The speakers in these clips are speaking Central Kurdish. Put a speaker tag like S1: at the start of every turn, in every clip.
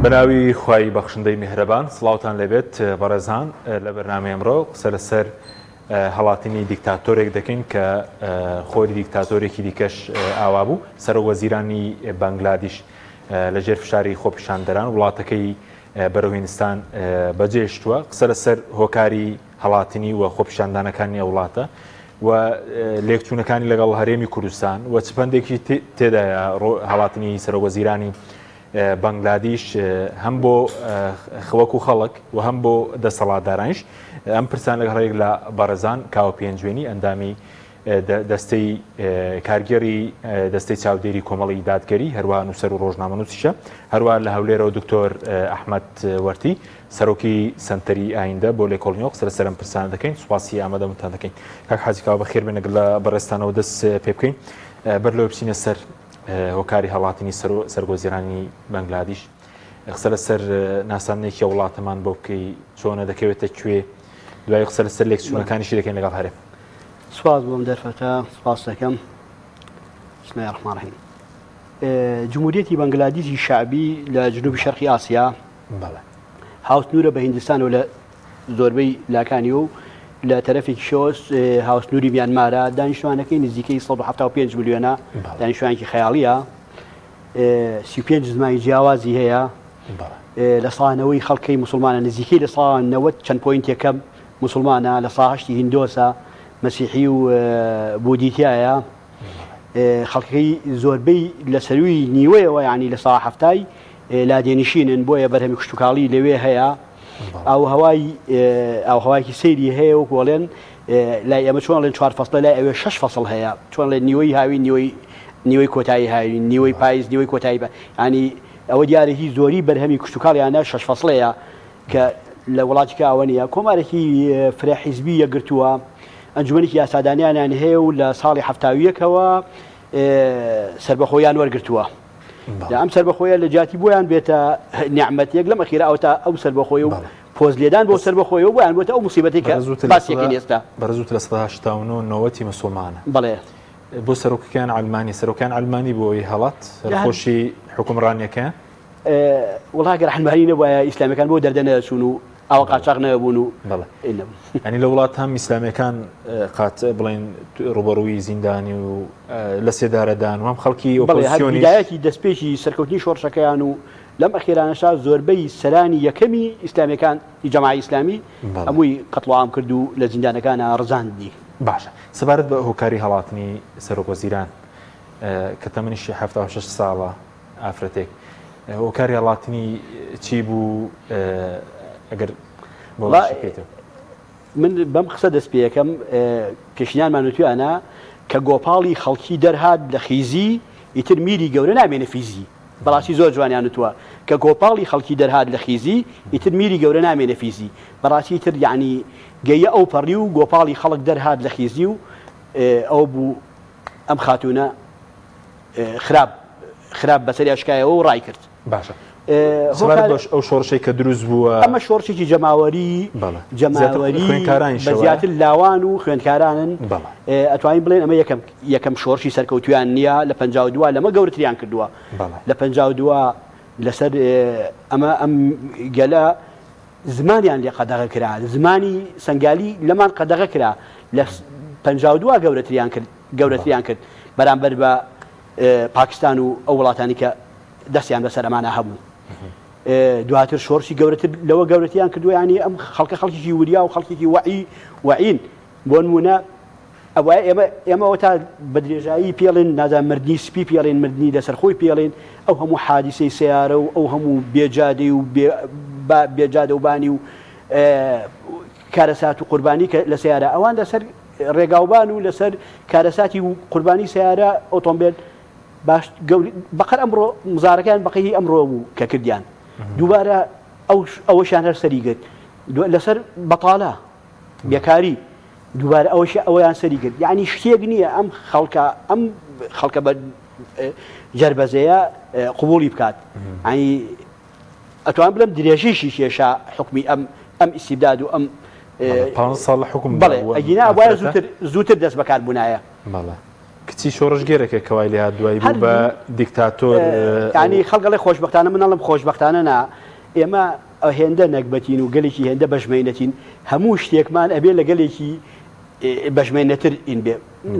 S1: بەناوی خوای بەخشندەی میهرەبان سڵاوتان لێبێت بەڕێزان لە بەرنامەی ئەمڕۆ قسە لەسەر هەڵاتنی دیکتاتۆرێک دەکەین کە خۆری دیکتاتۆرێکی دیکەش ئاوا بوو سەرۆک وەزیرانی بەنگلادیش لەژێر فشاری خۆپیشاندەران وڵاتەکەی بەرەو هیندستان بەجێشتووە قسە لەسەر هۆکاری هەڵاتنی و خۆپیشاندانەکانی ئەو وڵاتە و لێکچوونەکانی لەگەڵ هەرێمی کوردستان و چ پەندێکی تێدایە هەڵاتنی سەرۆک وەزیرانی بەنگلادیش هەم بۆ خەوەک و خەڵک و هەم بۆ دەسەڵاتدارانیش ئەم پرسان لەگەڵ هەریەک لە بەڕێزان کاوە پێنجوێنی ئەندامی دەستەی کارگێڕی دەستەی چاودێری کۆمەڵی دادگەری هەروە نووسەر و ڕۆژنامەنووسیشە هەروە لە هەولێرەوە دکتۆر ئەحمەد وەرتی سەرۆکی سەنتەری ئایندە بۆ لێکۆڵینەوە قسە لەسەر ئەم پرسانە دەکەین سوپاسی ئامادەبوونتان دەکەین کاک حاجی کاوە بەخێر بێن لەگەڵ بەڕێزتانەوە دەست پێ بکەین بەر لەوەی بچینە سەر هۆکاری هەڵاتنی سەرۆکوەزیرانی بەنگلادیش قسە لەسەر ناساندنێکی وڵاتەمان بۆ بکەی چۆنە دەکەوێتە کوێ دوای قسە لەسەر لێکچوونەکانیشی دەکەین لەگەڵ هەرێم.
S2: سوپاس بۆم دەرفەتە سوپاس دەکەم بسم الله الرحمن الرحیم جمهوریەتی بەنگلادیشی شعبی لە جنوبی شەرقی ئاسیا
S1: بەڵێ
S2: هاوسنوورە بە هیندستانەوە لە زۆربەی لاکانی و لە تەرەفێکیشەوە هاوسنووری میانمارە دانیشتوانەکەی نزیکەی 175 ملیۆنە دانیشتوانێکی خەیاڵیە 35 زمانی جیاوازی هەیە لە ساانەوەی خەڵکەی مسلمانە نزیکەی لە سا 90 چەند point ێکەم مسلمانە لە ساهشتی هیندۆسە مەسیحی و بودیتایە خەڵکەکەی زۆربەی لە سەروی نیوەیەوە یانی لە سا هەفتای لادێنشینن بۆیە بەرهەمی کشتتوکاڵی لەوێ هەیە ئاوهوای ئاوهوایەکی سەیری هەیە وەکو ئەڵێن لای ئێمە چۆن ئەڵێن چوار فەسڵە لای ئەوێ شەش فەسڵ هەیە چۆن لە نیوەی هاوین نیوەی نیوەی کۆتایی هاوین نیوەی پاییز نیوەی کۆتایی بە ینی ئەوە دیارە هی زۆری بەرهەمی کشتتوکاڵیانە شەش فەسڵەیە کە لە وڵاتی کە ئەوە نییە کۆمارێکی فرە حیزبی یەکگرتووە ئەنجومەنێکی یاسادانیانیان هەیە و لە ساڵی حەفتاویەکەوە سەربەخۆیان وەرگرتووە. ئەم سەربەخۆیە لە جیاتی بۆیان بێتە نیعمەتێک لەم ئەخیرا ئەوتا ئەو سەربەخۆی و پۆز لێدان بۆ سەربەخۆی و بۆیان بۆتە ئەو موسیبەتێک کە باسیەکەین ئێستا.
S1: بەرزوت 89% نەوەتی مسلمانە.
S2: بەڵێ.
S1: بۆ سەرۆکەکەیان عەلمانی سەرۆکان عەلمانی بۆ ئەوەی هەڵات خۆشی حوکمڕانیەکەیان.
S2: وەڵا گەر عەلمانی نەبوایە ئیسلامیەکان بۆ دەردە نەچوون و ئاوا قاچاخ نەبوون و
S1: بەڵێ ینی لە وڵات هەم ئیسلامیەکان قات بڵێن ڕوبەڕووی زیندانی و لە سێدارەدان و هەم خەڵکی
S2: ئۆپۆزیسیۆنی بدایەتی دەستپێکی سەرکەوتنی شۆڕشەکەیان و لەم ئەخیرانەشا زۆربەی سەرانی یەکەمی ئیسلامیەکان جەماعی ئیسلامی هەمووی قەتڵ عام کرد و لە زیندانەکانا ڕزاندنی.
S1: باشە سەبارەت بە هۆکاری هەڵاتنی سەرۆک وەزیران کە تەمەنیشی 76 ساڵە ئافرەتێک هۆکاری هەڵاتنی چی بوو ئەگەر
S2: من بەم قسە دەست پێەکەم پێشینانمان وتویانە کە گۆپاڵی خەڵکی دەرهات لە خیزی ئیتر میری گەورە نامێنە فیزی بەڕاستی زۆر جوانیان وتووە کە گۆپاڵی خەڵکی دەرهات لە خیزی ئیتر میری گەورە نامێنە فیزی بەڕاستی تر یعنی گەیە ئەو پەڕی و گۆپاڵی خەڵک دەرهات لە خیزی و ئەو بوو ئەم خاتوونە خراپ خراپ بەسەریا شکایەوە و ڕای کرد.
S1: باشە سەبارەت بە ئەو شۆڕشەی کە دروست بووە؟
S2: ئەمە شۆڕشێکی جەماوەری جەماوەری بە زیاتر لاوان و خوێندکارانن ئەتوانین بڵێن ئەمە یەکەم یەکەم شۆڕشی سەرکەوتویان نییە لە 52 لەمە گەورتریان کردووە لە 52 لەسەر ئەمە ئەم گەلە زمانیان لێ قەدەغە کرا زمانی سنگالی لەمان قەدەغە کرا لە 52 گەورەتریان کرد گەورەتریان کرد بەرامبەر بە پاکستان و ئەو وڵاتانی کە دەستیان بەسەر ئەمانە هەبوو. دواتر شۆڕشی گەورەتر لەوە گەورەتیان کردووە ینی ئەم خەڵکە خەڵکێکی وریا و خەڵکێکی وەعی وەعین بۆ نمونە ئەوە ئێمە ئێمەوە تا بە درێژایی پێڵێن نازان مردنی سپی پێڵێن مردنی لەسەر خۆی پێڵێن ئەو هەموو حادیسەی سیارە و ئەو هەموو بێجادەی و بێجادە و بانی و کارەسات و قوربانی کە لە سیارە ئەوان لەسەر ڕێگاوبان و لەسەر کارەساتی و قوربانی سیارە ئۆتۆمبێل باش بەقەر ئەمڕۆ مزارەکەیان بەقەی ئەمڕۆ بوو کە کردیان دووبارە ئەو ئەوەشیان هەر سەری گرت لەسەر بەتاڵە بێکاری دووبارە ئەوەش ئەویان سەری گرت یعنی شتێک نییە ئەم خەڵکە ئەم خەڵکە بە جەربەزەیە قوبولی بکات ینی ئەتوانم بڵێم درێژەیشی کێشا حوکمی ئەم ئەم ئیستیبداد و ئەم
S1: بەڵێ، پانزە ساڵ لە حوکم
S2: بەڵێ
S1: بوو ئەم
S2: ئەگینا ئەبوایە
S1: ئافرەتە.
S2: زووتر زووتر دەست بەکار بوونایە.
S1: بەڵێ. کچ. چی شۆڕشگێرێکە کە وای لێهات دوایی بوو بە دیکتاتۆر؟
S2: یانی خەڵک ئەڵێ خۆشبەختانە، من ئەڵێم خۆشبەختانە نا، ئێمە هێندە نەگبەتین و گەلێکی هێندە بەژمەینەتین، هەموو شتێکمان ئەبێ لە گەلێکی بەژمەینەتر ئین بێ.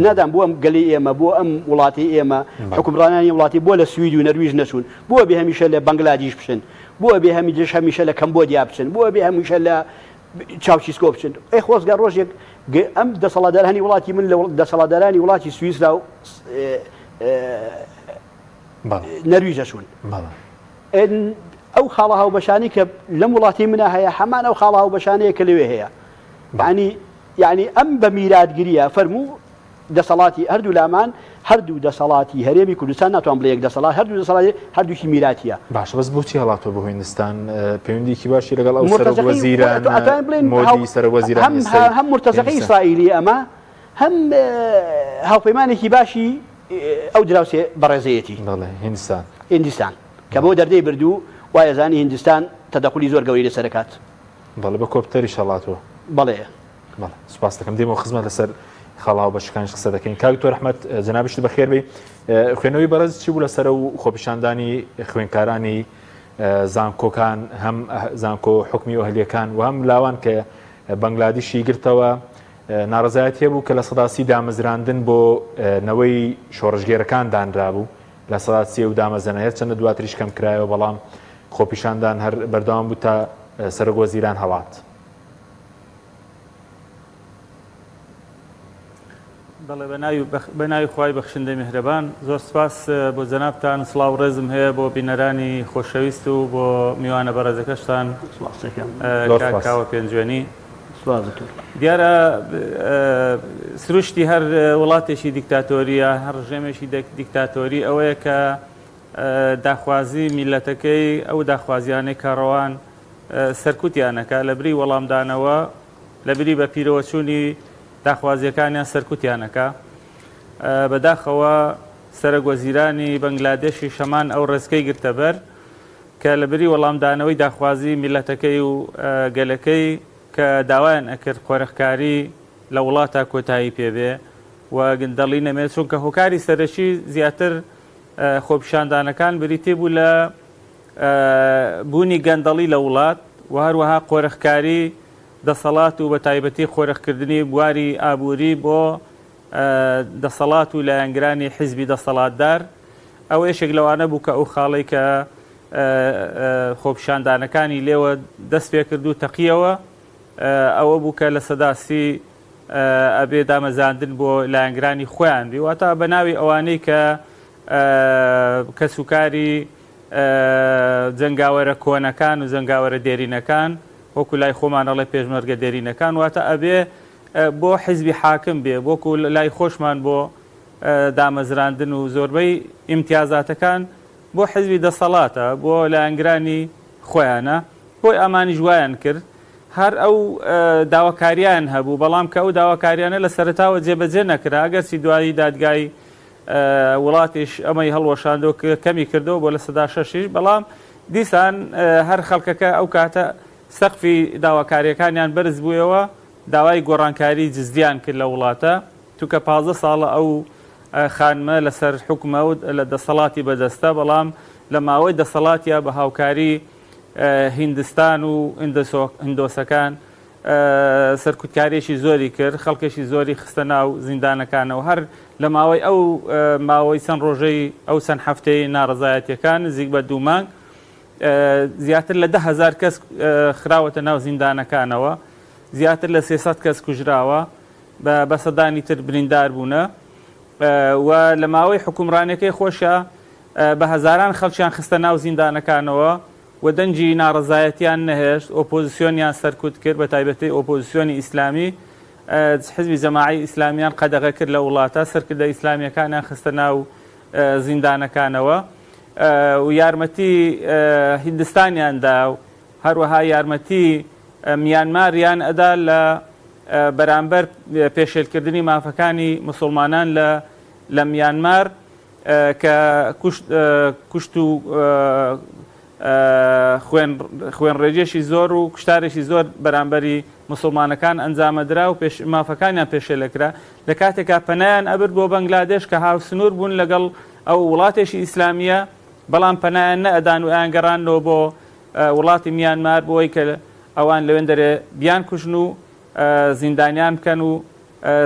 S2: نادام بۆ ئەم گەلەی ئێمە، بۆ ئەم وڵاتەی ئێمە، حوکمڕانانی وڵاتی بۆ لە سوید و نەرویج نەچوون؟ بۆ ئەبێ هەمیشە لە بەنگلادیش بچن؟ بۆ ئەبێ هەمیش هەمیشە لە کەمبۆدیا بچن؟ بۆ ئەبێ هەمیشە لە چاوچیسکۆ بچن؟ ئەی خۆزگە ڕۆژێک ئەم دەسەڵاتدارانی وڵاتی من لە دەسەڵاتدارانی وڵاتی سویسرا و نەرویج ئەچوون. ئەو خاڵە هاوبەشانەی کە لەم وڵاتی منە هەیە هەمان ئەو خاڵە هاوبەشانەیە کە لەوێ هەیە. یانی یانی ئەم بە میراتگریە فەرموو دەسەڵاتی هەردوو لامان هەردوو دەسەڵاتی هەرێمی کوردستان ناتوان بڵێ یەک دەسەڵات هەردوو دەسەڵاتی هەردووکی میراتیە.
S1: باشە بەس بۆچی هەڵاتوە بۆ هیندستان پەیوەندیکی باشی لەگەڵ ئەو سەرۆک وەزیران مۆدی سەرۆک وەزیرانی
S2: هەم هەم مورتەزەقەی ئیسرائیلی ئەمە هەم هاوپەیمانێکی باشی ئەو دراوسێ بەڕێزەیەتی
S1: بەڵێ هیندستان
S2: هیندستان کە بۆ دەردەی بردوو وایەزانی هیندستان تەدەخولی زۆر گەورەی لەسەر ئەکات.
S1: بەڵێ بە کۆپتەریش هەڵاتوە.
S2: بەڵێ.
S1: بەڵێ سوپاس دەکەم دێمەوە خزمەت لەسەر خاڵ هاوبەشەکانیش قسە دەکەین کاک دکتۆر ئەحمەد جەنابیشت بەخێر بێی خوێندنەوەی بەڕێز چی بوو لەسەر و خۆپیشاندانی خوێندکارانی زانکۆکان هەم زانکۆ حکومی و ئەهلیەکان و هەم لاوان کە بەنگلادیشی گرتەوە ناڕەزایەتی هەبوو کە 30% دامەزراندن بۆ نەوەی شۆڕشگێرەکان دانرابوو 30% و دامەزران هەرچەندە دواتریش کەم کرایەوە بەڵام خۆپیشاندان هەر بەردەوام بوو تا سەرۆک وەزیران هەڵات.
S3: بەڵێ بە ناوی خوای بەخشندەی میهرەبان زۆر سپاس بۆ جەنابتان سڵاو ڕێزم هەیە بۆ بینەرانی خۆشەویست و بۆ میوانە بەڕێزەکەشتان کاک کاوە پێنجوێنی دیارە سروشتی هەر وڵاتێکی دیکتاتۆریە هەر ڕژێمێکی دیکتاتۆری ئەوەیە کە داخوازی میللەتەکەی ئەو داخوازیانەی کە ڕەوان سەرکوتیان ئەکا لەبری وەڵامدانەوە لەبری بە پیرەوەچوونی داخوازیەکانیان سەرکوتیان ئەکا. بەداخەوە سەرەک وەزیرانی بەنگلادێشیش هەمان ئەو ڕێچکەی گرتە بەر کە لەبری وەڵامدانەوەی داخوازی میللەتەکەی و گەلەکەی کە داوایان ئەکرد قۆرخکاری لە وڵاتا کۆتایی پێ بێ و گندەڵی نەمێ چونکە هۆکاری سەرەکی زیاتر خۆپیشاندانەکان بریتی بوو لە بوونی گەندەڵی لە وڵات و هەروەها قۆرخکاری دەسەڵات و بەتایبەتی قۆرخکردنی بواری ئابووری بۆ دەسەڵات و لایەنگرانی حیزبی دەسەڵاتدار. ئەوە یەکێک لەوانە بوو کە ئەو خاڵەی کە خۆپیشاندانەکانی لێوە دەست پێکرد و تەقیەوە ئەوە بوو کە 30% ئەبێ دامەزاندن بۆ لایەنگرانی خۆیان بی واتە بە ناوی ئەوانەی کە کەسوکاری جەنگاوەرە کۆنەکان و جەنگاوەرە دێرینەکان وەکو لای خۆمان ئەڵێ پێشمەرگە دێرینەکان واتە ئەبێ بۆ حیزبی حاکم بێ وەکو لای خۆشمان بۆ دامەزراندن و زۆربەی ئیمتیازاتەکان بۆ حیزبی دەسەڵاتە بۆ لایەنگرانی خۆیانە بۆی ئەمانیش وایان کرد هەر ئەو داواکاریان هەبوو بەڵام کە ئەو داواکاریانە لە سەرەتاوە جێبەجێ نەکرا ئەگەرچی دوایی دادگای وڵاتیش ئەمەی هەڵوەشاندەوە کەمی کردەوە بۆ 6%یش بەڵام دیسان هەر خەڵکەکە ئەو کاتە سەقفی داواکاریەکانیان بەرز بوویەوە داوای گۆڕانکاری جزدیان کرد لە وڵاتە چونکە 15 ساڵە ئەو خانمە لەسەر حکومە و لە دەسەڵاتی بەدەستە بەڵام لە ماوەی دەسەڵاتیا بە هاوکاری هیندستان و هندۆسەکان سەرکوتکارییەکی زۆری کرد، خەڵکێکی زۆری خستە ناو زیندانەکانەوە. هەر لە ماوەی ئەو ماوەی چەند ڕۆژەی ئەو چەند هەفتەی ناڕەزایەتییەکان نزیک بە دوو مانگ زیاتر لە 10,000 کەس خراوەتە ناو زیندانەکانەوە، زیاتر لە 300 کەس کوژراوە، بە سەدانی تر بریندار بوونە و لە ماوەی حوکمڕانیەکەی خۆشیا بە هەزاران خەڵکیان خستە ناو زیندانەکانەوە و دەنگی ناڕەزایەتیان نەهێشت، ئۆپۆزسیۆنیان سەرکوت کرد، بە تایبەتی ئۆپۆزسیۆنی ئیسلامی، حزبی جەماعەی ئیسلامیان قەدەغە کرد لە وڵاتە، سەرکردە ئیسلامییەکانیان خستە ناو زیندانەکانەوە و یارمەتی هیندستانیان دا و هەروەها یارمەتی میانماریان ئەدا لە بەرامبەر پێشێلکردنی مافەکانی موسڵمانان لە میانمار. کە کوشت و خوێن خوێنڕێژێکی زۆر و کوشتارێکی زۆر بەرامبەری موسڵمانەکان ئەنجامەدرا و پێش مافەکانیان پێشێلەکرا لە کاتێکا پەنایان ئەبرد بۆ بەنگلادێش کە هاوسنوور بوون لەگەڵ ئەو وڵاتێکی ئیسلامییە بەڵام پەنایان نەئەدان و ئەیانگەڕاندنەوە بۆ وڵاتی میانمار بۆ ئەوەی کە ئەوان لەوێندەرێ بیانکوژن و زیندانیان بکەن و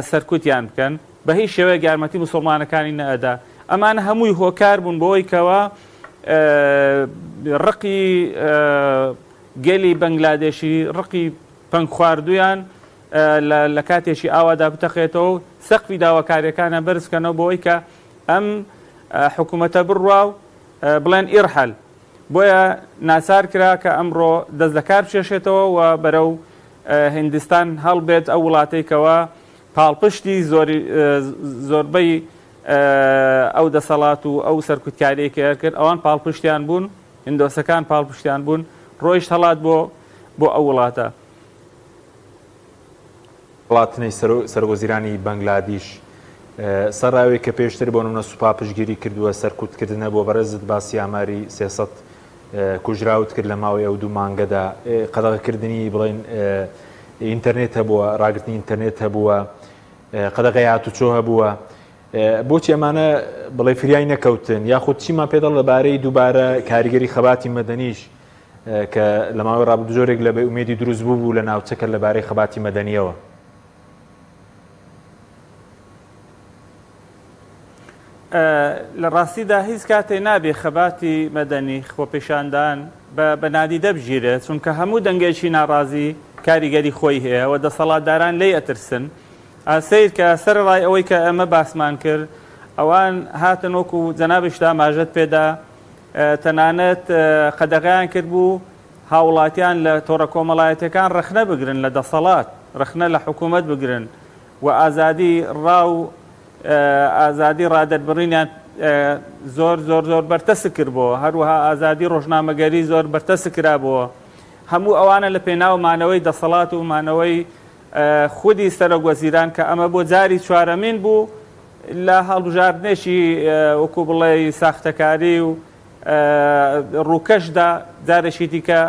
S3: سەرکوتیان بکەن بە هیچ شێوەیەک یارمەتی موسڵمانەکانی نەئەدا ئەمانە هەمووی هۆکار بوون بۆ ئەوەی کەوا ڕقی گەلی بەنگلادێشی ڕقی پەنگخواردوویان لە کاتێکی ئاوادا بتەقێتەوە و سەقفی داواکاریەکانیان بەرز بکەنەوە بۆ ئەوەی کە ئەم حکوومەتە بڕوا و بڵێن ئیرحەل بۆیە ناچار کرا کە ئەمڕۆ دەست لە کار بکێشێتەوە و بەرەو هیندستان هەڵبێت ئەو وڵاتەی کەوا پاڵپشتی زۆربەی ئەو دەسەڵات و ئەو سەرکوتکاریەی کە کرد ئەوان پاڵپشتیان بوون هندۆسەکان پاڵپشتیان بوون ڕۆیشت هەڵات بۆ بۆ ئەو وڵاتە.
S1: هەڵاتنی سەرۆکوەزیرانی بەنگلادیش سەرڕای کە پێشتر بۆ نمونە سوپا پشتگیری کردووە سەرکوتکردن هەبووە بەڕێزت باسی ئاماری 300 کوژراوت کرد لە ماوەی ئەو دوو مانگەدا قەدەغەکردنی بڵێن ئینتەرنێت هەبووە ڕاگرتنی ئینتەرنێت هەبووە قەدەغەی هاتوچۆ هەبووە بۆچی ئەمانە بڵێ فریای نەکەوتن یاخود چیمان پێ دەڵ لەبارەی دووبارە کاریگەری خەباتی مەدەنیش کە لە ماوەی ڕابردوو جۆرێک لە بێئومێدی دروست بوو بوو لە ناوچەکە لەبارەی خەباتی مەدەنییەوە.
S3: لە ڕاستیدا هیچ کاتێ نابێ خەباتی مەدەنی، خۆپیشاندان، بە بە نادیدە بگیرێ، چونکە هەموو دەنگێکی ناڕازی کاریگەری خۆی هەیە و دەسەڵاتداران لێی ئەترسن. سەیر کە سەرەڕای ئەوەی کە ئێمە باسمان کرد، ئەوان هاتن وەکوو جەنابیشت ئاماژەت پێدا، تەنانەت قەدەغەیان کردبوو هاوڵاتیان لە تۆڕە کۆمەڵایەتیەکان ڕەخنە بگرن لە دەسەڵات، ڕەخنە لە حکوومەت بگرن و ئازادی ڕا و ئازادی ڕادەربڕینیان زۆر زۆر زۆر بەرتەسک کردبۆوە، هەروەها ئازادی ڕۆژنامەگەری زۆر بەرتەسک کرابۆوە. هەموو ئەوانە لە پێناو مانەوەی دەسەڵات و مانەوەی خودی سەرۆک وەزیران کە ئەمە بۆ جاری چوارەمین بوو لە هەڵبژاردنێکی وەکو بڵێی ساختەکاری و ڕووکەشدا جارێکی دیکە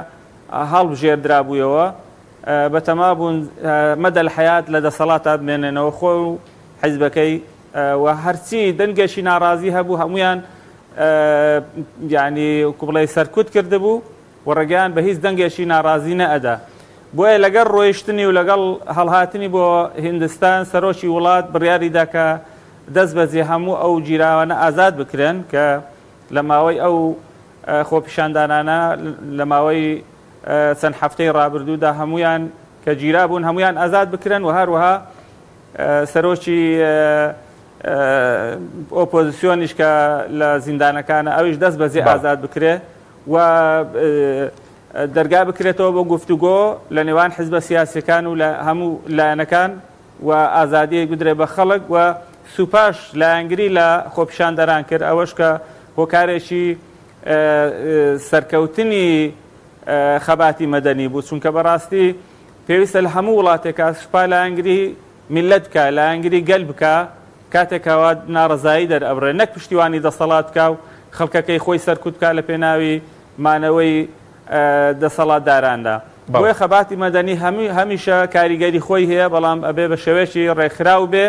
S3: هەڵبژێردرابوویەوە بەتەما بوون مەدەل حەیات لە دەسەڵاتا بمێنێنەوە خۆی و حیزبەکەی و هەرچی دەنگێکی ناڕازی هەبوو هەموویان یعنی وەکو بڵێی سەرکوت کردبوو و ڕێگەیان بە هیچ دەنگێکی ناڕازی نەئەدا. بۆیە لەگەڵ ڕۆیشتنی و لەگەڵ هەڵهاتنی بۆ هیندستان سەرۆکی وڵات بڕیاری دا کە دەست بەجێ هەموو ئەو گیراوانە ئازاد بکرێن کە لە ماوەی ئەو خۆپیشاندانانە لە ماوەی چەند هەفتەی ڕابردوودا هەموویان کە گیرابوون هەموویان ئازاد بکرێن و هەروەها سەرۆکی ئۆپۆزیسیۆنیش کە لە زیندانەکانە ئەویش دەست بەجێ ئازاد بکرێ. و دەرگا بکرێتەوە بۆ گفتوگۆ لە نێوان حزبە سیاسیەکان و لە هەموو لایەنەکان و ئازادی بدرێ بە خەڵک و سوپاش لایەنگری لە خۆپیشاندەران کرد ئەوەش کە هۆکارێکی سەرکەوتنی خەباتی مەدەنی بوو چونکە بەڕاستی پێویستە لە هەموو وڵاتێکا سوپا لایەنگری میللەت بکا، لایەنگری گەل بکا کاتێک کەوا ناڕەزایی دەرئەبڕێ، نەک پشتیوانی دەسەڵات بکا و خەڵکەکەی خۆی سەرکوت بکا لە پێناوی مانەوەی دەسەڵاتداراندا. بۆیە خەباتی مەدەنی هەمیشە کاریگەری خۆی هەیە، بەڵام ئەبێ بە شێوەیەکی ڕێکخراو بێ،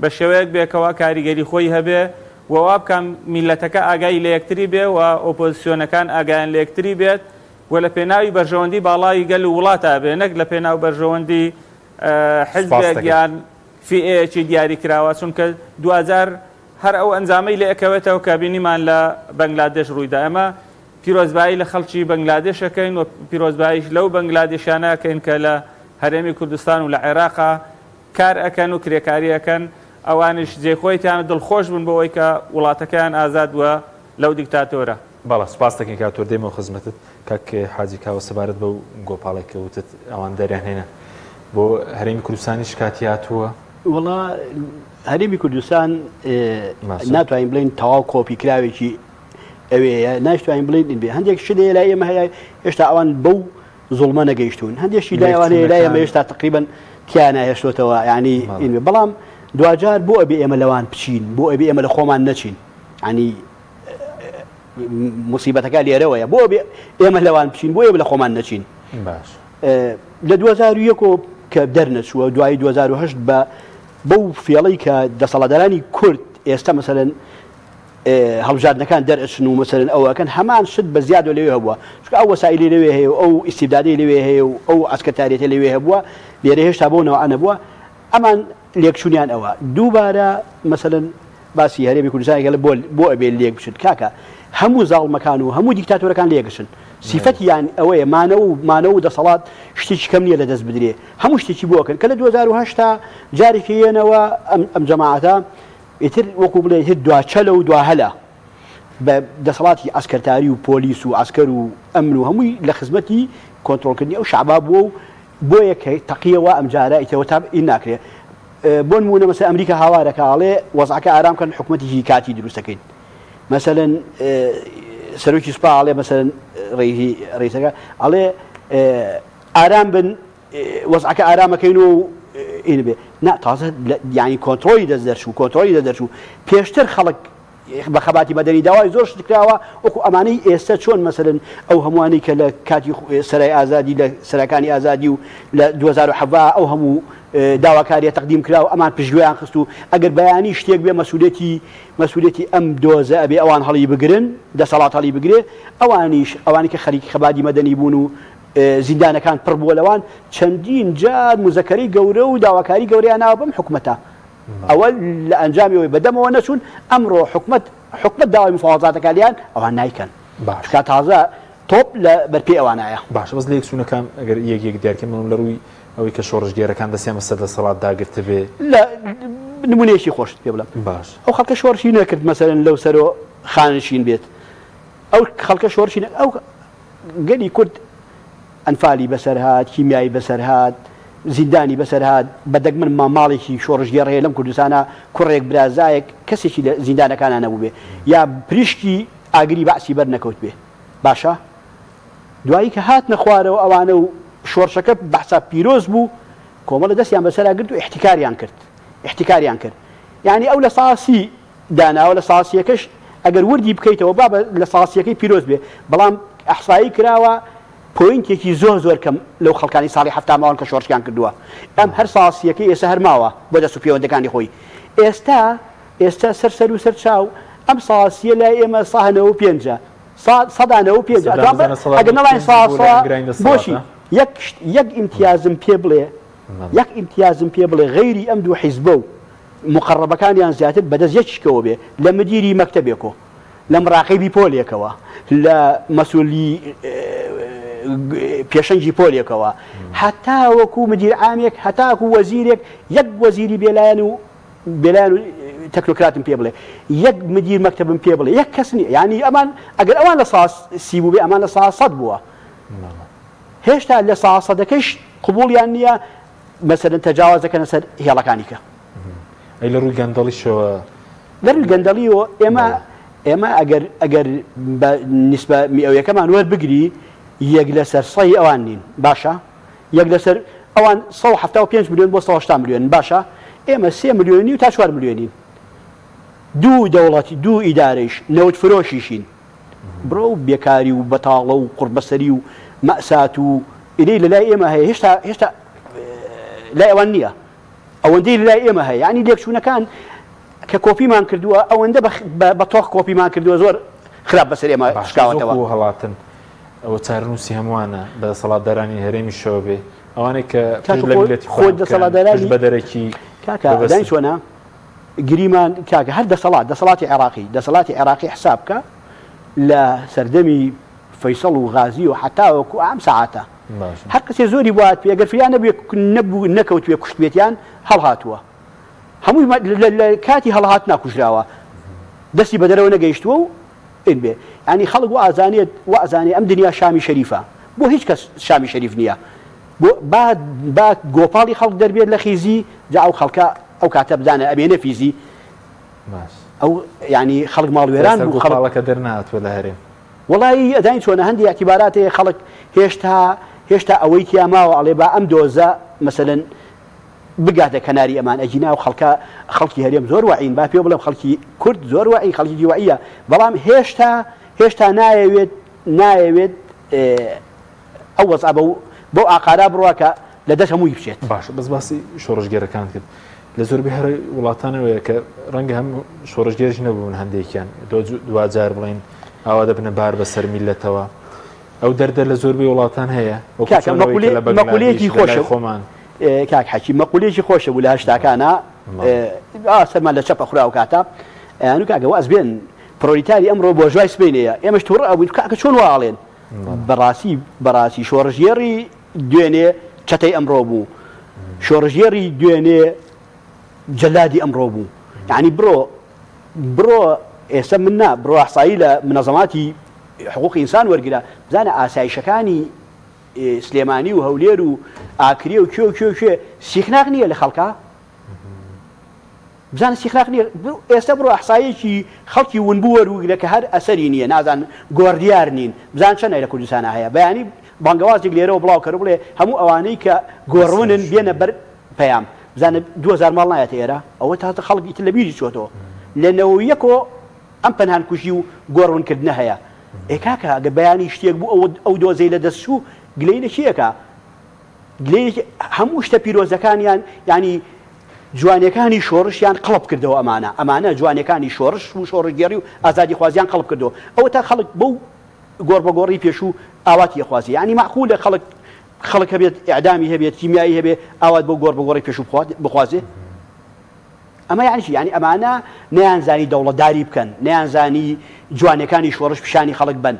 S3: بە شێوەیەک بێ کەوا کاریگەری خۆی هەبێ و وا بکا میللەتەکە ئاگای لە یەکتری بێ و ئۆپۆزسیۆنەکان ئاگایان لە یەکتری بێت و لە پێناوی بەرژەوەندی باڵای گەل و وڵاتا بێ نەک لە پێناو بەرژەوەندی حزبێک یان فیئەیەکی دیاری کراوە، چونکە دواجار هەر ئەو ئەنجامەی لێ ئەکەوێتەوە کە بینیمان لە بەنگلادێش ڕوویدا. ئێمە پیرۆزبایی لە خەڵکی بەنگلادێش ئەکەین و پیرۆزباییش لەو بەنگلادێشیانە ئەکەین کە لە هەرێمی کوردستان و لە عێراقا کار ئەکەن و کرێکاری ئەکەن، ئەوانیش جێی خۆیتیانە دڵخۆش بن بەوەی کە وڵاتەکەیان ئازاد بووە لەو دیکتاتۆرە.
S1: بەڵێ سوپاست دەکەین کاک تۆر دێمەوە خزمەتت. کاک حاجی کاوە سەبارەت بەو گۆپاڵەی کە وتت ئەوان دەریان هێنا بۆ هەرێمی کوردستانیش کاتی هاتووە؟
S2: وەڵا هەرێمی کوردستان ناتوانین بڵێین تەواو کۆپی کراوێکی ئەوەیە ناشتوانین بڵێین بێ هەندێک شت هەیە لای ئێمە هەیە هێشتا ئەوان بەو زوڵمە نەگەیشتوون هەندێکی لای ئەوان هەیە لای ئێمە هێشتا تقریبا تیانە هێشتۆتەوە ینی بەڵام دواجار بۆ ئەبێ ئێمە لەوان بچین بۆ ئەبێ ئێمە لە خۆمان نەچین ینی. موسیبەتەکە لێرەوەیە بۆ بێ ئێمە لەوان بچین بۆ ئێمە لە خۆمان نەچین
S1: باش
S2: لە 2001 کە دەرنەچووە دوایی 2008 بە بەو فێڵەی کە دەسەڵاتدارانی کورد ئێستا مەسەلەن هەڵبژاردنەکان دەرئەچن و مەسەلەن ئەوە ئەکەن هەمان شت بە زیادەوە لەوێ هەبووە چونکە ئەو وەسائیلی لەوێ هەیە و ئەو ئیستیبدادەی لەوێ هەیە و ئەو عەسکەرتاریەتە لەوێ هەبووە لێرە هێشتا بەو نەوعە نەبووە ئەمان لێکچوونیان ئەوە دووبارە مەسەلەن باسی هەرێمی کوردستان گەلە بۆ بۆ ئەبێ لێک بچن کاکە هەموو زاڵمەکان و هەموو دیکتاتۆرەکان لێکچن سیفەتیان ئەوەیە مانەوە و مانەوە و دەسەڵات شتێکی کەم نییە لەدەست بدرێ هەموو شتێکی بۆ ئەکەن کە لە 2008 تا جارێکی یەنەوە ئەم ئەم جەماعەتە ئیتر وەکو بڵێ ئیتر دواچەلە و دواهەلە بە دەسەڵاتی عەسکەرتاری و پۆلیس و عەسکەر و ئەمن و هەمووی لە خزمەتی کۆنترۆڵکردنی ئەو شەعبا بووە و بۆیە کە تەقیەوە ئەمجارە ئیتەوە تا ئین ناکرێ بۆ نموونە مەسەلەن ئەمریکا هاوارەکە ئەڵێ وەزعەکە ئارام کەن حکومەتێکی کاتی دروستەکەین مەسەلەن سەرۆکی سوپا ئەڵێ مەسەلەن ڕێی ڕیسەکە ئەڵێ ئارام بن وەزعەکە ئارامەکەین و ئین بێ نا تازە یانی کۆنترۆلی دەست دەرچوو کۆنترۆلی دەست دەرچوو پێشتر خەڵک بە خەباتی مەدەنی داوای زۆر شت کراوە وەکو ئەمانەی ئێستا چۆن مەسەلەن ئەو هەمووانەی کە لە کاتی سەرای ئازادی لە سەراکانی ئازادی و لە 2017 ئەو هەموو داواکاریە تەقدیم کرا و ئەمان پشتگوێیان خست و ئەگەر بەیانی شتێک بێ مەسوولێتی مەسوولێتی ئەم دۆزە ئەبێ ئەوان هەڵی بگرن دەسەڵات هەڵی بگرێ ئەوانیش ئەوانی کە خەریکی خەباتی مەدەنی بوون و زیندانەکان پڕ بووە لەوان چەندین جار موزەکەرەی گەورە و داواکاری گەورەیان ناوە بەم حکومەتە ئەوە لە ئەنجامی ئەوەی بەدەمەوە نەچوون ئەمڕۆ حکومەت حکومەت داوای مفاوەزاتەکە لیان ئەوان نایکەن
S1: باش
S2: چونکە تازە تۆپ لە بەرپێی ئەوانایە.
S1: باشە بەس لەیەکچوونەکان ئەگەر یەک یەک دیارکەین بەڵام لە ڕووی ئەوەی کە شۆڕشگێرەکان دەستیان بەسەر دەسەڵات داگرتبێ.
S2: لە نمونەیەکی خۆشت پێ بڵێم
S1: باش.
S2: ئەو خەڵکە شۆڕشی نەکرد مەسەلەن لەو سەرۆ خانەنشین بێت ئەو خەڵکە شۆڕشی ئەو گەلی کورد ئەنفالی بەسەر هات، کیمیایی بەسەر هات، زیندانی بەسەر هات، بە دەگمەن ما ماڵێکی شۆڕشگێڕ هەیە لەم کوردستانە کوڕێک، برازایەک، کەسێکی لە زیندانەکانا نەبووبێ یا پریشکی ئاگری بەعسی بەر نەکەوتبێ. باشە دوایی کە هاتنە خوارەوە ئەوانە و شۆڕشەکە بە حساب پیرۆز بوو، کۆمەڵە دەستیان بەسەرا گرت و ئیحتیکاریان کرد. ئیحتیکاریان کرد. یانی ئەو 30% داناوە لە ساسیەکەش ئەگەر وردی بکەیتەوە با لە ساسیەکەی پیرۆز بێ بەڵام ئەحسایی کراوە پۆینتێکی زۆر زۆر کەم لەو خەڵکانی ساڵی حەفتا ماون کە شۆڕشیان کردووە ئەم هەر ساسیەکەی ئێستا هەر ماوە بۆ دەست و پێوەندەکانی خۆی ئێستا ئێستا سەر سەر و سەر چاو ئەم ساسیە لای ئێمە سا نەوە و پێنجە سەدا نەوە و پێنج ئەگەر نەڵێن ساسە بۆچی یەک یەک ئیمتیازم پێ بڵێ یەک ئیمتیازم پێ بڵێ غەیری ئەم دوو حیزبە و موقەڕەبەکانیان زیاتر بەدەست یەکیکەوە بێ، لە مدیری مەکتەبێکۆ، لە مڕاقیبی پۆلێکەوە، لە مەسولی پێشەنگی پۆلێکەوە، هەتاوەکو مدیر عامێک، هەتاکو وەزیرێک، یەک وەزیری بێلایەن و بێلایەن و تەکنۆکراتم پێ بڵێ، یەک مدیر مەکتەبم پێ بڵێ، یەک کەس نییە. یانی ئەمان ئەگەر ئەوان 30% بووبێ، ئەمان 100% بووە. هێشتا لە سەدەکەیش قبوڵیان نییە. مەسەلەن تەجاوەز دەکەنە سەر هێڵەکانی کە.
S1: ئەی لە ڕووی گەندەڵیشەوە؟
S2: لە ڕووی گەندەڵیەوە ئێمە ئێمە ئەگەر ئەگەر بە نیسبە میئەویەکەمان وەربگری یەک لەسەر سەی ئەوان نین باشە یەک لەسەر ئەوان 175 ملیۆن بۆ 180 ملیۆن باشە ئێمە سێ ملیۆنی و تا 4 ملیۆنین دوو دەوڵەتی دوو ئیدارەیش نەوت فرۆشیشین بڕۆ و بێکاری و بەتاڵە و قوڕبەسەری و مەئسات و ئینەی لەلای ئێمە هەیە هێشتا هێشتا لای ئەوان نییە ئەوەندەی لەلای ئێمە هەیە یعنی لێکچوونەکان کە کۆپیمان کردووە ئەوەندە بە تۆخ کۆپیمان کردووە زۆر خراپ بەسەر ئێمە شکاوەتەوە
S1: هەڵاتن ئەوە چارەنووسی هەمووانە بە دەسەڵاتدارانی هەرێمیشەوە بێ ئەوانەی کە پشت لە میللەتی خۆیان بکەن پشت بە دەرەکی
S2: کاکە دانی چۆنە گریمان کاکە هەر دەسەڵات دەسەڵاتی عێراقی دەسەڵاتی عێراقی حساب بکە لە سەردەمی فەیسەڵ و غازی و حەتاوەکو ئەم سەعاتە هەر کەسێ زۆری بوات پێ گەر فریا نەبوێ نەبوو نەکەوتوێ کوشتبێتیان هەڵهاتووە هەمووی لە کاتی هەڵهات ناکوژراوە دەستی بەدەرەوە نەگەیشتووە و ئین بێ ینی خەڵک و ئازانێت و ئازانێ ئەم دنیا شامی شەریفە بۆ هیچ کەس شامی شەریف نییە بۆ با با گۆپاڵی خەڵک دەربێت لە خیزی جا ئەو خەڵکە ئەو کاتە بزانە ئەمێنە فیزی ئەو یانی خەڵک ماڵ وێران بوو خەڵک
S1: گۆپاڵەکە دەرنەهاتووە لە هەرێم.
S2: وەڵایی ئەزانی چۆنە هەندی ئیعتیبارات هەیە خەڵک هێشتا هێشتا ئەوەی تیا ماوە ئەڵێ با ئەم دۆزە مەسەلەن بگاتە کەناری ئەمان ئەگینا ئەو خەڵکە خەڵکی هەرێم زۆر وەعین با پێ بڵێم خەڵکی کورد زۆر وەعی خەڵکێکی وەعیە بەڵام هێشتا. هێشتا نایەوێت نایەوێت ئەو وەزعە بەو بەو ئاقارا بڕوا کە لە دەست هەمووی بچێت.
S1: باشە بەس باسی شۆڕشگێرەکانت کرد لە زۆربەی هەر وڵاتانەوەیە کە ڕەنگە هەم شۆڕشگێرش نەبوون هەندێکیان دواجار بڵین ئاوا دەبنە بار بەسەر میلەتەوە ئەو دەردە لە زۆربەی وڵاتان هەیە
S2: مەقولەیەکی خۆشە خۆمان کاک حەکی مەقولەیەکی خۆشە بوو لە هەشتاکانە سەرمان لە چەپە خورا و کاتە ئەیان کاکە واز بێن پرۆلیتاری ئەمڕۆ بۆرژوای سبەینێیە ئێمەش توڕە ئەبووین کاکە چۆن وا ئەڵێن بەڕاستی بەڕاستی شۆڕشگێڕی دوێنێ چەتەی ئەمڕۆ بوو شۆڕشگێڕی دوێنێ جەلادی ئەمڕۆ بوو یعنی بڕۆ بڕۆ ئێستا من نا بڕۆ ئەحسایی لە منەزەماتی حقوق ئینسان وەرگرە بزانە ئاسایشەکانی سلێمانی و هەولێر و ئاکرێ و کوێ و کوێ و کوێ سیخناخ نییە لە خەڵکا بزانە سیخناخ نیە ئێستا بڕۆ ئەحسایەکی خەڵکی ونبوو وەروگرە کە هەر ئەسەری نیە نازان گۆڕدیار نین بزان چەنە لە کوردستانا هەیە بەیانی بانگەوازێک لێرەوە بڵاو کەرو بڵێ هەموو ئەوانەی کە گۆڕونن بێنە بەر پەیام بزانە 2000 ماڵ نایەتە ئێرە ئەوە تازە خەڵک ئیتر لە بیری چۆتەوە لە نەوەیەکۆ ئەم پەنهان کوژی و گۆڕون کردنە هەیە ئێ کاکە ئەگەر بەیانی شتێک بوو ئەوە ئەو دۆزەی لە دەست چوو گلەی لە کێ ئەکا گلەیەکی هەموو شتە پیرۆزەکانیان یانی جوانیەکانی شۆڕشیان قڵپ کردەوە ئەمانە ئەمانە جوانیەکانی شۆڕش و شۆڕشگێڕی و ئازادیخوازیان قڵپ کردەوە ئەوەتا خەڵک بەو گۆڕبەگۆڕی پێشوو ئاواتی ئەخوازی یانی مەعقولە خەڵک خەڵک هەبێت ئیعدامی هەبێت کیمیایی هەبێ ئاوات بەو گۆڕبەگۆڕی پێشوو بخوازێ ئەمە یانی چی یانی ئەمانە نەیانزانی دەوڵەتداری بکەن نەیانزانی جوانیەکانی شۆڕش پیشانی خەڵک بەن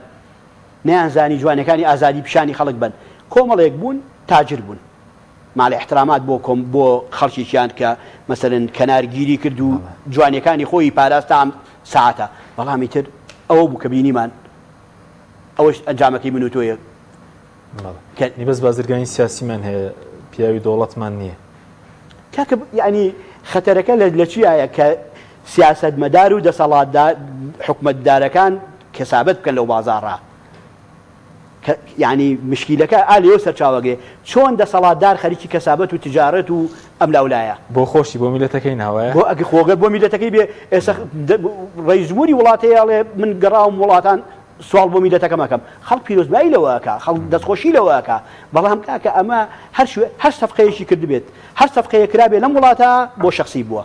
S2: نەیانزانی جوانیەکانی ئازادی پیشانی خەڵک بەن کۆمەڵێک بوون تاجر بوون مع الاحترامات بۆ کۆم بۆ خەڵکێکیان کە مەسەلەن کەنار گیری کرد و جوانیەکانی خۆی پاراست تا ئەم سەعاتە بەڵام ئیتر ئەوە بوو کە بینیمان ئەوەش ئەنجامەکەی من و تۆیە
S1: کە نی بەس بازرگانی سیاسیمان هەیە پیاوی دەوڵەتمان نییە.
S2: کاکە یانی خەتەرەکە لە چیایە کە سیاسەتمەدار و دەسەڵاتدار حکومەتدارەکان کەسابەت بکەن لەو بازاڕە کە یانی مشکیلەکە ئا لێوە سەرچاوە گرێ چۆن دەسەڵاتدار خەریکی کەسابەت و تجارەت و ئەملاولایە.
S1: بۆ خۆشی بۆ میلەتەکەی نا وایە؟
S2: بۆ ئەگە خۆ گەر بۆ میلەتەکەی بێ ئێستا ڕەئیس جمهوری وڵاتەیە ئەڵێ من گەڕاوم وڵاتان سواڵ بۆ میلەتەکەم ئەکەم خەڵک پیرۆزبایی لەوە ئەکا خەڵک دەستخۆشی لەوە ئەکا بەڵام کاکە ئەمە هەر شوێ هەر سەفقەیەکی کردبێت هەر سەفقەیەک کرابێ لەم وڵاتە بۆ شەخسی بووە.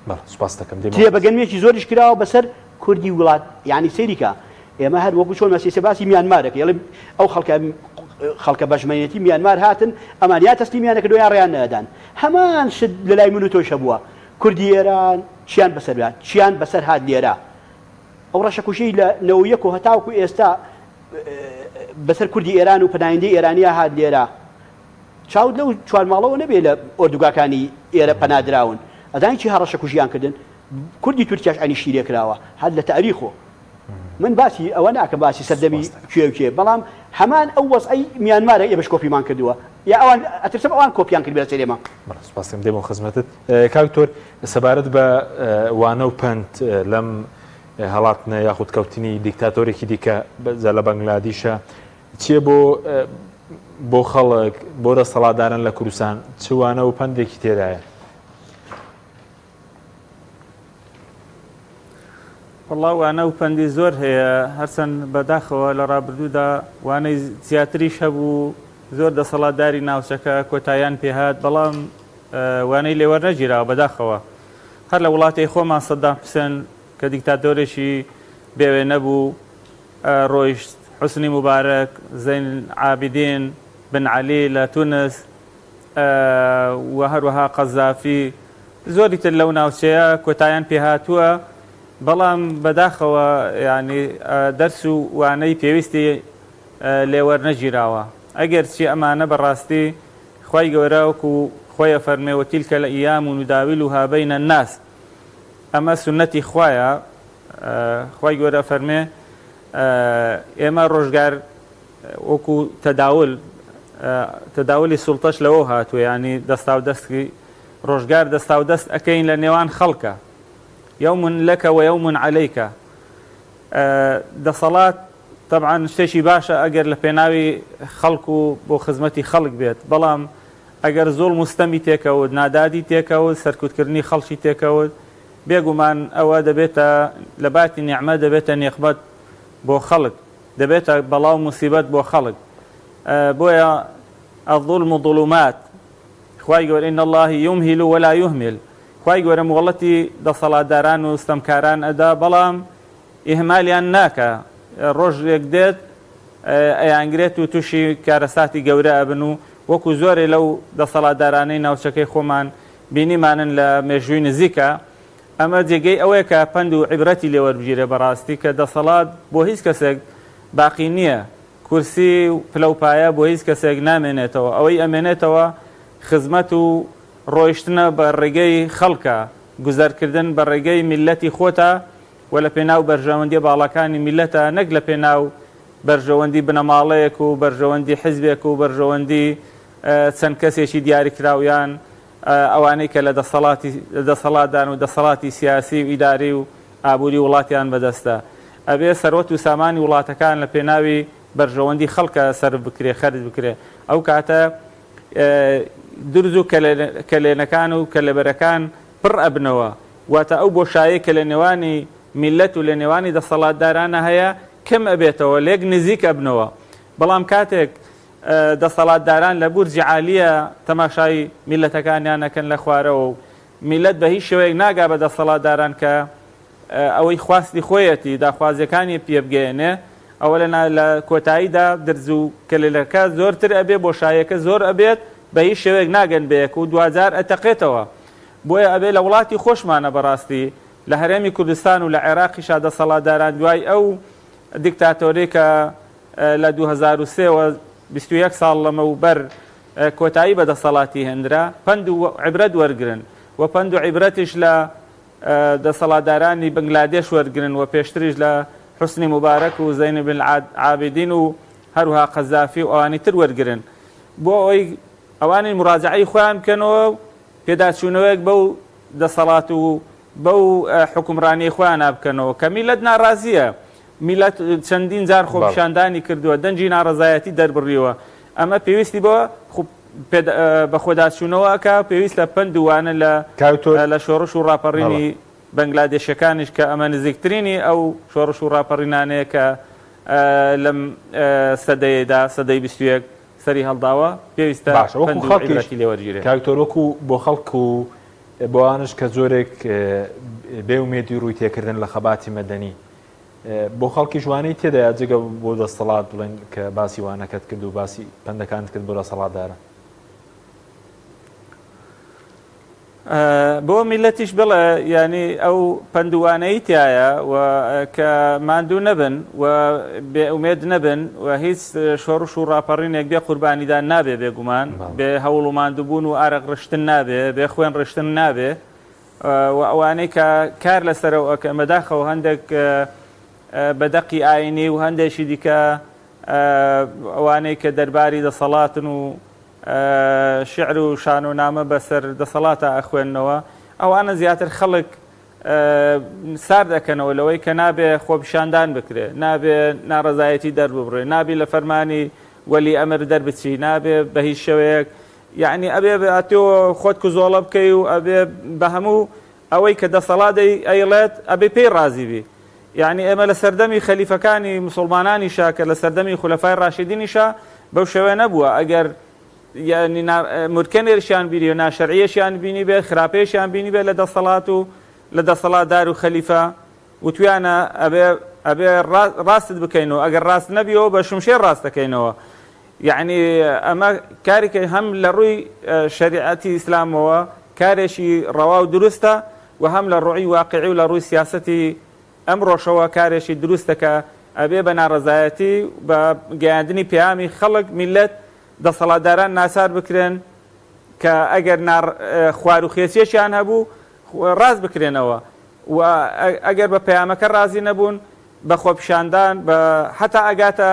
S1: بەڵێ سوپاست دەکەم دێمەوە
S2: ترێ بە گەنمێکی زۆریش کراوە بەسەر کوردی وڵات یانی سەیری کە ئێمە هەر وەکو چۆن مەسیسە باسی میانمار دەکەی ئەڵێ ئەو خەڵکە خەڵکە بەژمەنێتی میانمار هاتن ئەمان یا تەسلیمیان نەکردو یا ڕێیان نەدان هەمان شت لە لای من و تۆش هەبووە کوردی ئێران چیان بەسەر هات چیان بەسەر هات لێرە ئەو ڕەشەکوژیی لە 91 و هەتاوەکو ئێستا بەسەر کوردی ئێران و پەنایندەی ئێرانیا هات لێرە چاوت لەو چوارماڵەوە نەبێ لە ئۆردوگاکانی ئێرە پەنا دراون ئەزانی چی هەڕەشە کوژیان کردن کوردی تورکیاش عەینی شتی لێ کراوە هەر لە تاریخۆ من باسی ئەوە ناکەم باسی سەردەمی کوێ و کێ بەڵام هەمان ئەو وەزعەی میانمارە ئێمەش کۆپیمان کردووە یا ئەوان ئەترسم ئەوان کۆپیان کردبێ لەسەر ئێمە.
S1: بەڵێ سوپاس دەکەم دێمەوە خزمەتت کاک دکتۆر سەبارەت بە وانە و پەند لەم هەڵاتنە یاخود کەوتنی دیکتاتۆرێکی دیکە جا لە بەنگلادیشە چیە بۆ بۆ خەڵک بۆ دەسەڵاتداران لە کوردستان چ وانە و پەندێکی تێدایە؟
S3: وەڵا وانە و پەندی زۆر هەیە هەرچەند بەداخەوە لە ڕابردوودا وانەی زیاتریش هەبوو زۆر دەسەڵاتداری ناوچەکە کۆتاییان پێهات بەڵام وانەی لێوەرنەگیراوە بەداخەوە هەر لە وڵاتی خۆمان سەدام حوسێن کە دیکتاتۆرێکی بێوێنە بوو ڕۆیشت، حوسنی موبارەک، زەین عابیدین بن عەلی لە تونس و هەروەها قەزافی زۆری تر لەو ناوچەیە کۆتایان پێهاتووە، بەڵام بەداخەوە یانی دەرس و وانەی پێویستی لێ وەرنەگیراوە. ئەگەرچی ئەمانە بەڕاستی خوای گەورە وەکو خۆی ئەفەرموێ وتلک الایام نداولها بین الناس ئەمە سوننەتی خوایە، خوای گەورە ئەفەرمێ ئێمە ڕۆژگار وەکو تەداول تەداولی سوڵتەش لەوە هاتووە ینی دەستا و دەستی ڕۆژگار دەستا و دەست ئەەکەین لە نێوان خەڵکە یوم لەکە و یوم عەلەیکە دەسەڵات طبعا شتێکی باشە ئەگەر لە پێناوی خەڵک و بۆ خزمەتی خەڵک بێت بەڵام ئەگەر زوڵم و ستەمی تێکەوت نادادی تێکەوت سەرکوتکردنی خەڵکی تێکەوت بێگومان ئەوە دەبێتە لە باتی نیعمەت دەبێتە نیقمەت. بۆ خەڵک، دەبێتە بەڵا و موسیبەت بۆ خەڵک. بۆیە الظلم ظلمات، خوای گەورە ان اللە یمهل ولا یهمل، خوای گەورە مۆڵەتی دەسەڵاتداران و ستەمکاران ئەدا بەڵام ئیهمالیان ناکا، ڕۆژێک دێت ئەیانگرێت و توشی کارەساتی گەورە ئەبن و وەکو زۆرێ لەو دەسەڵاتدارانەی ناوچەکەی خۆمان بینیمانن لە مێژووی نزیکا. ئەمە جێگەی ئەوەیە کە پەند و عیبرەتی لێ وەربگیرێ بەڕاستی کە دەسەڵات بۆ هیچ کەسێک باقی نییە، کورسی و پلە و پایە بۆ هیچ کەسێک نامێنێتەوە، ئەوەی ئەمێنێتەوە خزمەت و ڕۆیشتنە بە ڕێگەی خەڵکە، گوزەرکردن بە ڕێگەی میللەتی خۆتە و لە پێناو بەرژەوەندیە باڵاکانی میللەتە نەک لە پێناو بەرژەوەندی بنەماڵەیەک و بەرژەوەندی حزبێک و بەرژەوەندی چەند کەسێکی دیاریکراو یان ئەوانەی کە لە دەسەڵاتی لە دەسەڵاتدان و دەسەڵاتی سیاسی و ئیداری و ئابووری وڵاتیان بەدەستە. ئەبێ سەروەت و سامانی وڵاتەکان لە پێناوی بەرژەوەندی خەڵکا سەرف بکرێ، خەرج بکرێ. ئەو کاتە درز و کەلێنەکان و کەلەبەرەکان پڕ ئەبنەوە. واتە ئەو بۆشایەی کە لە نێوانی میللەت و لە نێوانی دەسەڵاتدارانە هەیە کەم ئەبێتەوە، لێک نزیک ئەبنەوە. بەڵام کاتێک دەسەڵاتداران لە بورجی عالیە تەماشای میللەتەکانیان ئەکەن لە خوارەوە و میللەت بە هیچ شێوەیەک ناگا بە دەسەڵاتداران کە ئەوەی خواستی خۆیەتی داخوازیەکانی پێ بگەیەنێ ئەوە لە لە کۆتاییدا درز و کەلێنەکە زۆرتر ئەبێ بۆشاییەکە زۆر ئەبێت بە هیچ شێوەیەک ناگەن بە یەک و دواجار ئەتەقێتەوە بۆیە ئەبێ لە وڵاتی خۆشمانە بەڕاستی لە هەرێمی کوردستان و لە عێراقیشا دەسەڵاتداران دوای ئەو دیکتاتۆری کە لە 2003 وە 21 ساڵ لەمەوبەر کۆتایی بە دەسەڵاتی هێنرا، پەند و عیبرەت وەرگرن و پەند و عیبرەتیش لە دەسەڵاتدارانی بنگلادێش وەرگرن و پێشتریش لە حوسنی موبارەک و زەین بن عابدین و هەروها قەزافی و ئەوانی تر وەرگرن بۆ ئەوەی ئەوانی مراجعەی خۆیان بکەنەوە و پێداچوونەوەیەک بەو دەسەڵات و بەو حوکمڕانیەی خۆیانا بکەنەوە کە میللەت ناڕازیە میللەت چەندین جار خۆپیشاندانی کردووە دەنگی ناڕەزایەتی دەربڕیوە ئەمە پێویستی بە بەخۆداچوونەوە ئەکا پێویستە پەند و وانە لە لە شۆڕش و ڕاپەڕینی بەنگلادێشەکانیش کە ئەمە نزیکترینی ئەو شۆڕش و ڕاپەڕینانەیە کە لەم سەدەیەدا سەدەی 21 سەری هەڵداوە پێویستە
S1: باشە وەکو خەڵکیش
S3: لێوەرگیرێ
S1: کاک دکتۆر وەکو بۆ خەڵک و بۆ ئەوانەش کە جۆرێک بێ ئومێدی ڕووی تێکردن لە خەباتی مەدەنی بۆ خەڵکیش وانەی تێدایە جگە بۆ دەستەڵات بڵێن کە باسی وانەکەت کرد و باسی پەندەکانت کرد بۆ دەسەڵاتداران.
S3: بۆ میلەتیش بڵێ یانی ئەو پەندوانەی تایە و کە ماندوو نەبن و بێ ئومێد نەبن و هیچ شۆڕش و ڕاپەڕینێک بێ قوربانیدان نابێ بێگومان بێ هەوڵ و ماندووبوون و ئارەق ڕشتن نابێ بێ خوێن ڕشتن نابێ و ئەوانەی کە کار لەسەرەوە ئەکەن بەداخەوە هەندێک بە دەقی ئاینی و هەندێکی دیکە ئەوانەی کە دەرباری دەسەڵاتن و شیعر و شانۆنامە بەسەر دەسەڵاتا ئەخوێننەوە، ئەوانە زیاتر خەڵک سارد ئەکەنەوە لەوەی کە نابێ خۆپیشاندان بکرێ، نابێ ناڕەزایەتی دەرببڕێ، نابی لە فەرمانی وەلی ئەمر دەربچی، نابێ بە هیچ شێوەیەک یعنی ئەبێ تۆ خۆت کزۆڵە بکەی و ئەبێ بە هەموو ئەوەی کە دەسەڵات ئەیڵێت ئەبێ پێی ڕازی بی. یەعنی ئێمە لە سەردەمی خەلیفەکانی موسوڵمانانیشا کە لە سەردەمی خولەفای ڕاشیدینیشا بەو شێوەیە نەبووە ئەگەر یەعنی مورکەنێرشیان بینی و ناشەرعیەشیان بینی بێت خراپەیەشیان بینی بێت لە دەسەڵات و لە دەسەڵاتدار و خەلیفە وتویانە ئەبێ ئەبێ ڕاستت بکەینەوە ئەگەر ڕاست نەبیەوە بە شمشێر ڕاست دەکەینەوە یعنی ئەمە کارێکە هەم لە ڕووی شەریعەتی ئیسلامەوە کارێکی ڕەوا و دروستە و هەم لە ڕووی واقیعی و لە ڕووی سیاسەتی ئەمڕۆشەوە کارێکی دروستە کە ئەبێ بە ناڕەزایەتی و بە گەیاندنی پەیامی خەڵک، میللەت، دەسەڵاتداران ناچار بکرێن کە ئەگەر خواروخێچیەکیان هەبوو ڕاست بکرێنەوە و ئەگەر بە پەیامەکە ڕازی نەبوون بە خۆپیشاندان بە هەتا ئەگاتە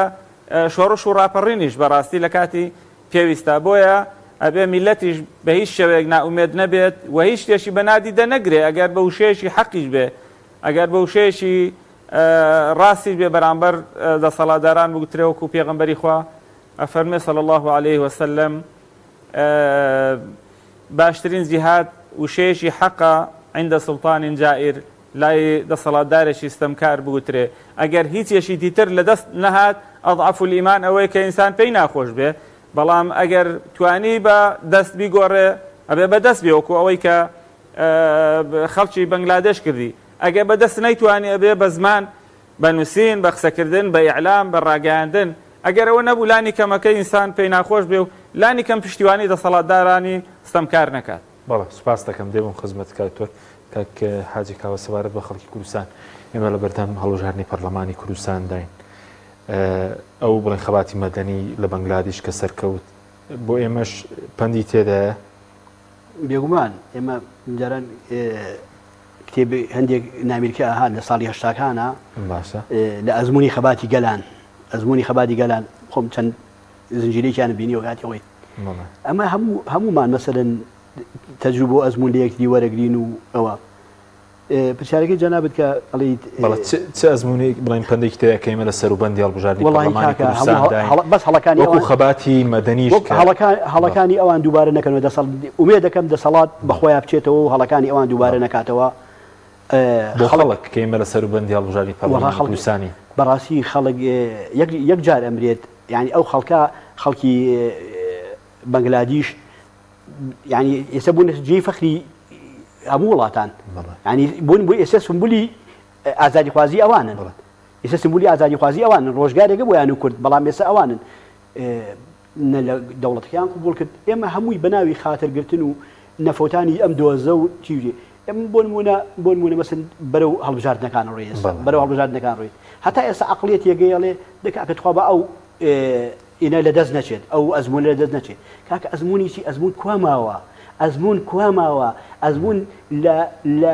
S3: شۆڕش و ڕاپەڕینیش بەڕاستی لە کاتی پێویستە بۆیە ئەبێ میللەتیش بە هیچ شێوەیەک نائومێد نەبێت و هیچ شتێکی بە نادیدە نەگرێ ئەگەر بە وشەیەکی حەقیش بێ ئەگەر بە وشەیەکی ڕاستیش بێ بەرامبەر دەسەڵاتداران بگوترێ وەکو پێغەمبەری خوا ئەفەرمێ صلی الله علیه وسلم باشترین جیهاد وشەیەکی حەقە عند سلطان جائر. لای دەسەڵاتدارێکی ستەمکار بگوترێ. ئەگەر هیچ یەکی تر لە دەست نەهات، اضعف الایمان ئەوەیە کە ئینسان پێی ناخۆش بێ، بەڵام ئەگەر توانی بە دەست بیگۆڕێ ئەبێ بە دەست بێ وەکو ئەوەی کە خەڵکی بەنگلادێش کردی. ئەگەر بە دەست نەیتوانی ئەبێ بە زمان، بە نووسین، بە قسەکردن، بە ئیعلام، بە ڕاگەیاندن. ئەگەر ئەوە نەبوو لانی کەمەکەی ئینسان پێی ناخۆش بێ و لانی کەم پشتیوانی دەسەڵاتدارانی ستەمکار نەکات.
S1: بەڵێ سوپاست دەکەم دێمم خزمەت کاک دکتۆر. کاک حاجی کاوە سەبارەت بە خەڵکی کوردستان ئێمە لە بەردەم هەڵبژاردنی پەرلەمانی کوردستانداین ئەو بڵێن خەباتی مەدەنی لە بەنگلادیش کە سەرکەوت بۆ ئێمەش پەندی تێدایە؟
S2: بێگومان ئێمە جاران کتێب هەندێک نامیلکە ئەهات لە ساڵی هەشتاکانە
S1: باشە
S2: لە ئەزمموی خەباتی گەلان ئەزمموی خەباتی گەلان خۆم چەند زنجیرێکیان بینیوە کاتی خۆی ئەمە هەموو هەمومان مەسەرەن تەجروبە و ئەزموون لە یەکتری وەرەگرین و ئەوە پرسیارەکەی جەنابت کە ئەڵێیت
S1: بەڵێ چ ئەزموونێک بڵێن پەندێکی تێدا کە ئێمە لە سەروبەندی هەڵبژاردنی
S2: وەڵاهی
S1: پەرلەمانی
S2: کاکە هەموو
S1: کوردستان داین
S2: هەڵە بەس هەڵەکانی
S1: وەکو
S2: ئەوان
S1: خەباتی مەدەنیش
S2: وەک
S1: کە
S2: هەڵەکان
S1: بەڵێ
S2: هەڵەکانی ئەوان دووبارە نەکەنەوە دەسەڵ ئومێد دەکەم دەسەڵات بە خۆیا بچێتەوە و هەڵەکانی ئەوان دووبارە
S1: بەڵێ
S2: نەکاتەوە
S1: بۆ
S2: خەڵک
S1: خەڵک کە ئێمە لە سەروبەندی هەڵبژاردنی
S2: وەڵا
S1: پەرلەمانی
S2: خەڵک
S1: کوردستانین.
S2: بەڕاستی خەڵک یەک یەک جار ئەمرێت یانی ئەو خەڵکە خەڵکی بەنگلادیش یانی ئێستا بوونەتە جێی فەخری هەموو وڵاتان ینی بوون بۆ ئێستا سمبولی ئازادیخوازی ئەوانن ئێستا سمبولی ئازادیخوازی ئەوانن ڕۆژگارێکە بۆیان و کورد بەڵام ئێستا ئەوانن نە لە دەوڵەتەکەیان قوبول کرد ئێمە هەمووی بەناوی خاترگرتن و نەفەوتانی ئەم دۆزە و چیوێ ئەم بۆ نمونە بۆ نمونە مەسن بەرەو هەڵبژاردنەکان ڕۆی ئێستا بەرەو هەڵبژاردنەکان ڕۆی هەتا ئێستا عقلیەت یەگەیەڵێ دەکا کە تخوا بە ئەو ئینە لە دەست نەچێت ئەو ئەزموونە لە دەست نەچێت کاکە ئەزموونی چی ئەزموون کوا ماوە ئەزموون کوا ماوە ئەزموون لە لە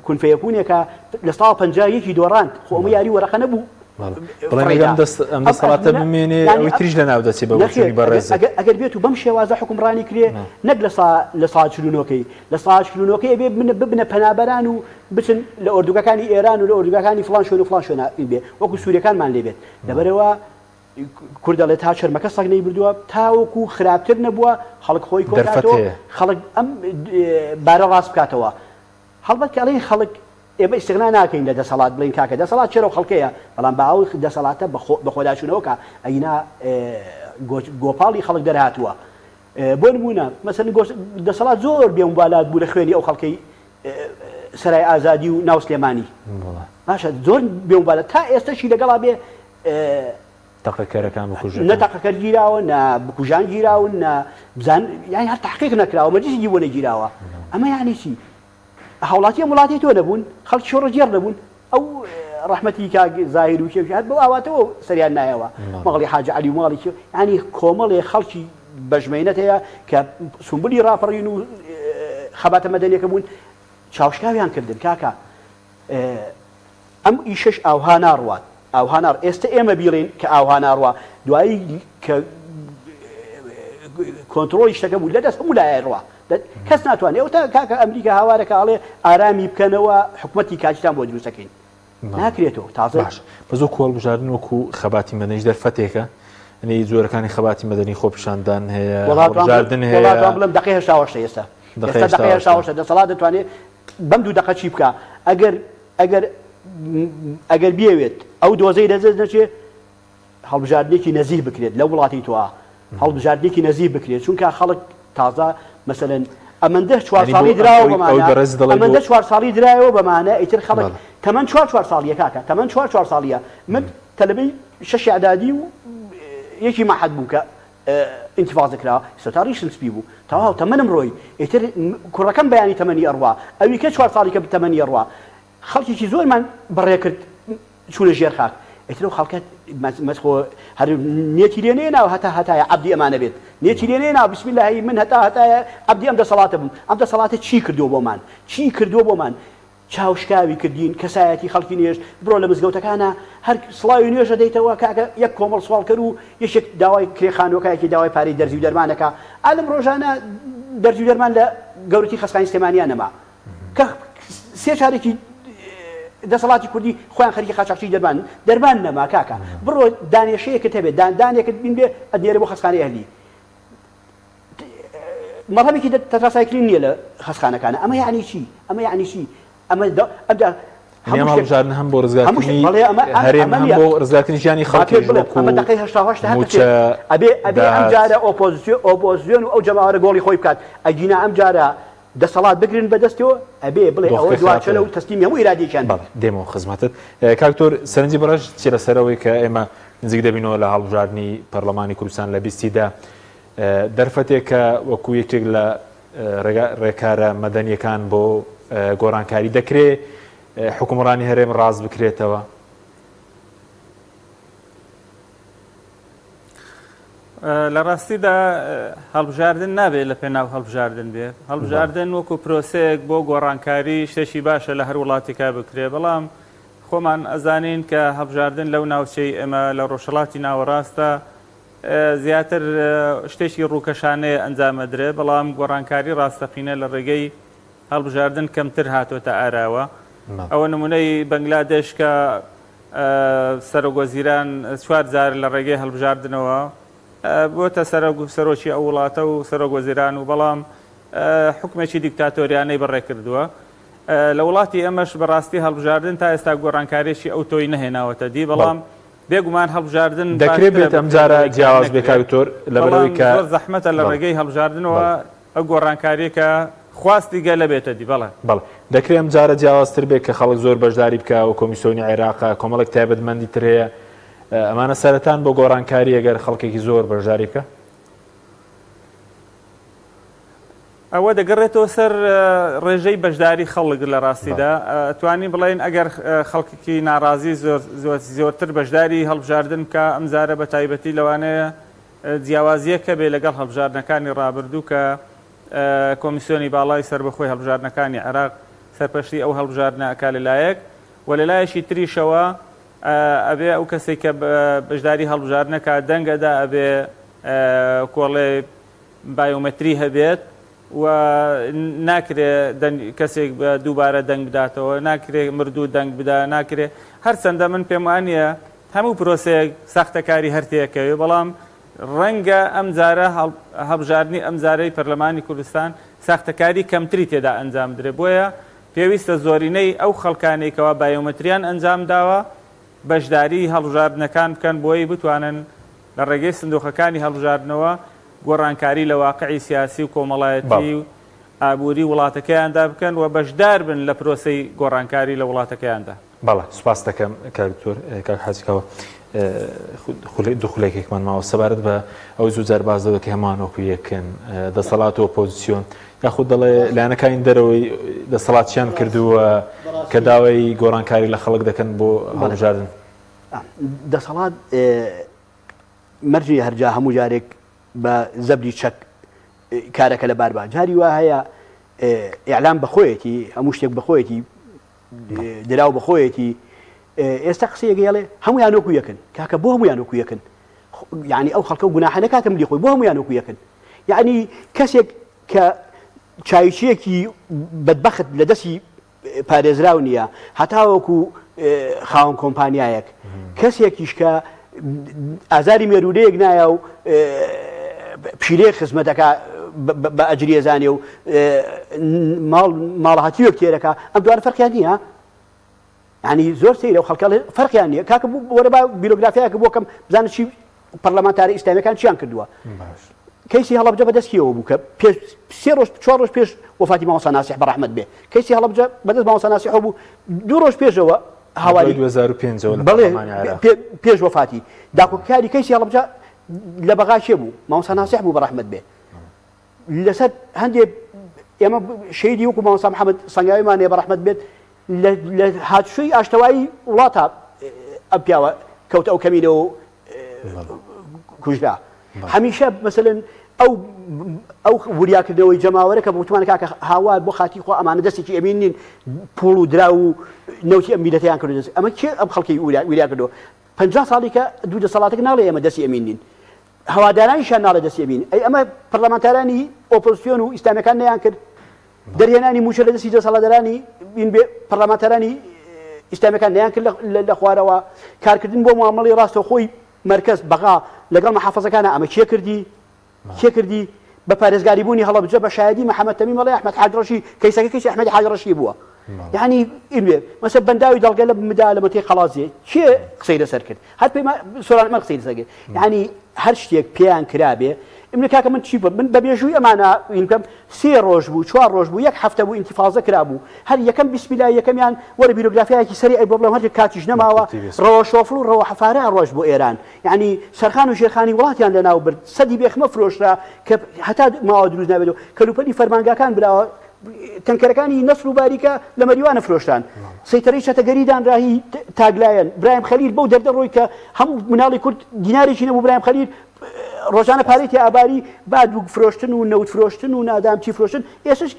S2: کونفەیەکونێکە لە ساڵ 50 یەکی دۆڕاند خۆ ئەمە یاری وەرەقە نەبوو
S1: ئەم دەسەڵاتە بمێنێ ئەوی تریش لە ناو دەچێت بە وتنی بەڕێز
S2: ئەگەر بێت و بەم شێوازە حکومڕانی کرێ نەک لە سا لە سا چلونۆکەی لە سا چلونۆکەی بێ ببنە پەنابەران و بچن لە ئۆردوگاکانی ئێران و لە ئۆردوگاکانی فڵان شوێن و فڵان شوێن بێ وەکو سووریەکانمان لێ بێت لەبەرەوە کورد دەڵێت تا چەرمەکە سەگ نەیبردووە تاوەکو خراپتر نەبووە خەڵک خۆی کۆکاتەوە خەڵک ئەم بارە ڕاست بکاتەوە هەڵبەت کە ئەڵێن خەڵک ئێمە ئیستغنا ناکەین لە دەسەڵات بڵێین کاکە دەسەڵات چێرە و خەڵکەیە بەڵام با ئەو دەسەڵاتە بەخۆداچوونەوە کە ئەینا گۆپاڵی خەڵک دەرهاتووە بۆ نموونە مەسەلەن دەسەڵات زۆر بێموبالات بوو لە خوێنی ئەو خەڵکەی سەرای ئازادی و ناو سلێمانی باشە زۆر بێموبالات تا ئێستەشی لەگەڵا بێ
S1: تەقەکەرەکان بکوژەکان
S2: نە تەقەکەر گیراوە نە بکوژان گیراون نە بزان یانی هەر تحقیق نەکراوە مەجلیسی بۆ نەگیراوە ئەمە یانی چی هاوڵاتی ئەم وڵاتەی تۆ نەبوون خەڵکی شۆڕشگێڕ نەبوون ئەو ڕەحمەتی کاک زاهیر و کێوی هەر بەو ئاواتەوە سەریان نایەوە ماڵی حاجی عەلی و ماڵی کێ یانی کۆمەڵێ خەڵکی بەژمەینەت هەیە کە سومبلی ڕاپەڕین و خەباتە مەدەنیەکە بوون چاوشکاویان کردن کاکە ئەم ئیشەش ئاوها ناڕوات ئاوها ناڕ ئێستە ئێمە بیڵێین کە ئاوها ناڕوا دوایی کە کۆنترۆڵی شتەکە بوو لە دەست هەموو لایە ڕوا کەس ناتوانێت ئەو تا کاکە ئەمریکا هاوارەکە ئەڵێ ئارامی بکەنەوە حکومەتی کاتیتان بۆ دروستەکەین ناکرێتەوە تازە
S1: باش بەس وەکو هەڵبژاردن وەکو خەباتی مەدەنیش دەرفەتێکە یعنی جۆرەکانی خەباتی مەدەنی خۆپیشاندان هەیە هەڵبژاردن هەیە
S2: وڵاتان بڵێم دەقەی هەشتا ئێستا
S1: دەقەی
S2: ئێستا دەقەی هەشتا دەسەڵات دەتوانێت بەم دوو دەقە چی بکا ئەگەر ئەگەر ئەگەر بیەوێت ئەو دۆزەی لەدەست نەچێ هەڵبژاردنێکی نەزیه بکرێت لە وڵاتی تۆ هەڵبژاردنێکی نەزیه بکرێت چونکە خەڵک تازە مەسەلەن ئەمەندە چوار ساڵی دراوە بەمانە ئەمەندە چوار ساڵی درایەوە بەمانە ئیتر خەڵک تەمەن چوار چوار ساڵیە کاکە تەمەن چوار چوار ساڵیە من تەلەبەی شەش ئەعدادی و یەکی مەحەد بوو کە ئینتفازە کرا ئێستا تا ڕیشم سپی بوو تەواو تەمەنم ڕۆی ئیتر کوڕەکەم بەیانی تەمەنی ئەڕوا ئەوی کە چوار ساڵی کە تەمەنی ئەڕوا خەڵکێکی زۆرمان بەڕێ کرد چوونە ژێر خاک ئیتر ئەو خەڵکە مەس خۆ هەر نێتی لێ نەیەناوە هەتا هەتایە عەبدی ئەمانە بێت نێتی لێ نەیەناوە بسم الله هەی من هەتا هەتایە عەبدی ئەم دەسەڵاتە بووم ئەم دەسەڵاتە چی کردووە بۆمان چی کردووە بۆمان چاوشکاوی کردین کەسایەتی خەڵکی نێشت بڕۆ لە مزگەوتەکانا هەر سڵاوی نوێژ ئەدەیتەوە کاکە یەک کۆمەڵ سواڵکەر و یەکێک داوای کرێ خانووەکە یەکێ داوای پارەی دەرزی و دەرمان ئەکا ئا لەم ڕۆژانە دەرزی و دەرمان لە گەورەترین خەستخانەی سلێمانیا نەما کە سێ چارێکی دەسەڵاتی کوردی خۆیان خەریکی قاچاخچی دەرمان دەرمان نەما کاکە بڕۆ دانێشەیەکت هەبێت داندانێکت بین بێ ئەدنێرە بۆ خەستخانەی ئەهلی مەڵهەمێکی تەتراسایکلین نییە لە خەستخانەکانە ئەمە یعنی چی؟ ئەمە یعنی چی؟ ئەمە ئەمجا
S1: هەموو هەڵبژاردن هەم بۆ ڕزگارکردنی هەرێم هەم بۆ ڕزگارکردنی ژیانی خەڵکیش وەکو
S2: ئەمە دەقەی 88 هەر کەسێک ئەبێ ئەبێ ئەم جارە ئۆپۆزیسیۆن ئۆپۆزیسیۆن و ئەو جەماوەرە گۆڵی خۆی بکات ئەگینا ئەم جارە دەسەڵات بگرن بەدەستەوە ئەبێ بڵێ ئەوە دواچەلە و تەسلیمی هەموو ئیرادەیەکیان بێت.
S1: بەڵێ دێمەوە خزمەتت کاک دکتۆر سەرنجی بەڕێز چیە لەسەر ئەوەی کە ئێمە نزیک دەبینەوە لە هەڵبژاردنی پەرلەمانی کوردستان لە بیستی دە دەرفەتێکە وەکو یەکێک لە ڕێکارە مەدەنیەکان بۆ گۆڕانکاری دەکرێ حکومڕانی هەرێم ڕاست بکرێتەوە؟
S3: لە ڕاستیدا هەڵبژاردن نابێت لە پێناو هەڵبژاردن بێ هەڵبژاردن وەکو پرۆسەیەک بۆ گۆڕانکاری شتێکی باشە لە هەر وڵاتێکا بکرێ بەڵام خۆمان ئەزانین کە هەڵبژاردن لەو ناوچەی ئێمە لە ڕۆژهەڵاتی ناوەڕاستە زیاتر شتێکی ڕووکەشانەیە ئەنجام ئەدرێ، بەڵام گۆڕانکاری ڕاستەقینە لە ڕێگەی هەڵبژاردن کەمتر هاتۆتە ئاراوە. ئەوە نمونەی بەنگلادێش کە سەرۆک وەزیران چوار جار لە ڕێگەی هەڵبژاردنەوە بۆتە سەرۆکی ئەو وڵاتە و سەرۆک وەزیران و بەڵام حکومێکی دیکتاتۆریانەی بەڕێ کردووە. لە وڵاتی ئێمەش بەڕاستی هەڵبژاردن تا ئێستا گۆڕانکاریی ئەوتۆی نەهێناوەتە دی، بەڵام بێگومان هەڵبژاردن
S1: دەکرێت بێت ئەم جارە جیاواز بێ کاک دکتۆر لەبەرئەوەی کە
S3: زۆر زەحمەتە لە ڕێگەی هەڵبژاردنەوە ئەو گۆڕانکاریە کە خواستی گەلە بێتە دی بەڵێ.
S1: بەڵێ دەکرێ ئەم جارە جیاوازتر بێت کە خەڵک زۆر بەشداری بکا و کۆمیسۆنی عێراقە کۆمەڵێک تایبەتمەندی تر هەیە ئەمانە سەرەتان بۆ گۆڕانکاری ئەگەر خەڵکێکی زۆر بەشداری بکا؟
S3: ئەوە دەگەڕێتەوە سەر ڕێژەی بەشداری خەڵک لە ڕاستیدا توانین بڵێین ئەگەر خەڵکێکی ناڕازی زۆرتر بەشداری هەڵبژاردن بکە ئەمجارە بە تایبەتی لەوانەیە جیاوازیەکە بێ لەگەڵ هەڵبژاردنەکانی ڕابردوو کە کۆمیسیۆنی باڵای سەربەخۆی هەڵبژاردنەکانی عێراق سەرپەرشتی ئەو هەڵبژاردنە ئەکا لەلایەک و لەلایەکی تریشەوە ئەبێ ئەو کەسێک کە بەشداری هەڵبژاردنەکە دەنگ ئەدا ئەبێ کۆڵێ بایۆمەتری هەبێت و ناکرێ کەسێک بە دووبارە دەنگ بداتەوە، ناکرێ مردوو دەنگ بدا، ناکرێ هەرچەندە من پێم وانییە هەموو پرۆسەیەک ساختەکاری هەر تێکەوێ، بەڵام ڕەنگە ئەمجارە هەڵبژاردنی ئەمجارەی پەرلەمانی کوردستان ساختەکاری کەمتری تێدا ئەنجام بدرێ، بۆیە پێویستە زۆرینەی ئەو خەڵکانەی کەوا بایۆمەتریان ئەنجام داوە بەشداری هەڵبژاردنەکان بکەن بۆی بتوانن لە ڕێگەی سندوقەکانی هەڵبژاردنەوە گۆڕانکاری لە واقعی سیاسی و کۆمەڵایەتی و ئابووری وڵاتەکەیاندا بکەن و بەشدار بن لە پرۆسەی گۆڕانکاری لە وڵاتەکەیاندا.
S1: بەڵێ سوپاست دەکەم کاک دکتۆر. کاک حاجی کاوە دوو خولەکێکمان ماوە سەبارەت بە ئەوەی زوو جار باس دەوە کە هەمووان وەکو یەکن دەسەڵات و ئۆپۆزیسیۆن یاخود دەڵێ لایەنەکانی دەرەوەی دەسەڵات چیان کردووە کە داوای گۆڕانکاری لە خەڵک دەکەن بۆ هەڵبژاردن؟
S2: دەسەڵات مەرج نیە هەرجا هەموو جارێک بە زەبری چەک کارەکە لەبار با جاری وا هەیە ئیعلام بەخۆیەتی هەموو شتێک بەخۆیەتی دراو بەخۆیەتی ئێستا قسەیەک هەڵێ هەمویان وەکو یەکن کاکە بۆ هەمویان وەکو یەکن یعنی ئەو خەڵکە گوناحە نەکاتە ملی خۆی بۆ هەمویان وەکو یەکن یعنی کەسێک کە چایچیەکی بەدبەخت لە دەستی پارێزراو نییە هەتاوەکو خاوەن کۆمپانیایەک کەسێکیش کە ئازاری مێروولەیەک نایە و پشیلەیەک خزمەتەکە بە ئەجریێزانێ و ماڵ ماڵهاتیوێک تێرەکە ئەم دوانە فەرقیان نییە ینی زۆر سەیرە و خەڵکە فەرقیان نییە کاکە وەرە با بیرۆگرافیایەکە بۆ کەم بزانە چی پەرلەمانتارە ئیسلامیەکان چیان کردووە کەیسی هەڵەبجە بەدەست کێوە بوو کە پێش سێ ڕۆژ چوار ڕۆژ پێش وەفاتی مامۆستا ناسیح بە ڕەحمەت بێ کەیسی هەڵەبجە بەدەست مامۆستا ناسیحەوە بوو دوو ڕۆژ پێشەوە
S1: هاواری 2005 لە
S2: بەڵێ
S1: پەرلەمانی عێراق.
S2: پێش وەفاتی داکۆکیکاری کەیسی هەڵەبجە لە بەغا کێ بوو مامۆستا ناسیح بوو بە ڕەحمەت بێ لەسەر هەندێ ئێمە شەیدی وەکو مامۆستا محەممەد سەنگاویمان هەیە بە ڕەحمەت بێت لە هاتوچۆی ئاشتەوایی وڵاتە ئەم پیاوە کەوتە ئەو کەمینەوە و کوژرا هەمیشە مەسەلەن ئەو ئەو وریاکردنەوەی جەماوەرە کە بوتمان کاکە هاوار بۆ خاتی خۆ ئەمانە دەستێکی ئەمین نین پوڵ و دراو و نەوتی ئەم میلەتیان کردو دەست ئەمە کێ ئەم خەڵکی وریا کردو 50 ساڵی کە دوو دەسەڵاتێک ناڵێ ئێمە دەستی ئەمین نین هەوادارانیشیان ناڵێ دەستی ئەمین ئەی ئەمە پەرلەمانتارانی ئۆپۆزسیۆن و ئیسلامیەکان نەیان کرد دەرهێنانی مووچە لە دەستی دەسەڵاتدارانی بین بێ پەرلەمانتارانی ئیسلامیەکان نەیان کرد لە خوارەوە کارکردن بۆ معامەڵەی ڕاستەوخۆی مەرکەز بەغا لەگەڵ محافزەکانە ئەمە کێ کردی کێ کردی؟ بە پارێزگاری بوونی هەڵەبجە بە شایەدی محەمەد تەمیم ئەڵێ ئەحمەد حاج ڕەشی کەیسەکە کەیسی ئەحمەدی حاج ڕەشی بووە یعنی ئینوێ مەسە بەنداوی دەڵگە لە مدا لە مەتەی قەڵازیە کێ قسەی لەسەر کرد هەر پێما سۆران عومەر قسەی لەسەر کرد یعنی هەر شتێک پێیان کرابێ ئمن کاکە من چی بم من بە مێژووی ئەمانە بکەم سێ ڕۆژ بوو چوار ڕۆژ بوو یەک هەفتە بوو ئینتیفازە کرابوو هەر یەکەم بیسمیلا یەکەمیان وەرە بیرۆگرافیایەکی سەری ئەی بۆ بڵێم هەر کاتیش نەماوە ڕەوە شۆفڵ و ڕەوە حەفارە ڕۆژ بۆ ئێران یانی سەرخان و ژێرخانی وڵاتیان لەناو برد، سەدی بێخمە فرۆشرا کە هەتا ماوە دروست نابێت و کەلوپەلی فەرمانگاکان براوە، تەنکەرەکانی نەسر و باریکە لە مەریوانە فرۆشران، سەیتەرەی چەتەگەری دانرا هی تاکلایەن، برایم خەلیل بەو دەردە ڕۆی کە هەموو مناڵی کورد دینارێکی نەبوو برایم خەلیل ڕۆژانە پارەی تێ ئاباری باد و فرۆشتن و نەوت فرۆشتن و نادام چی فرۆشتن، ئێستاش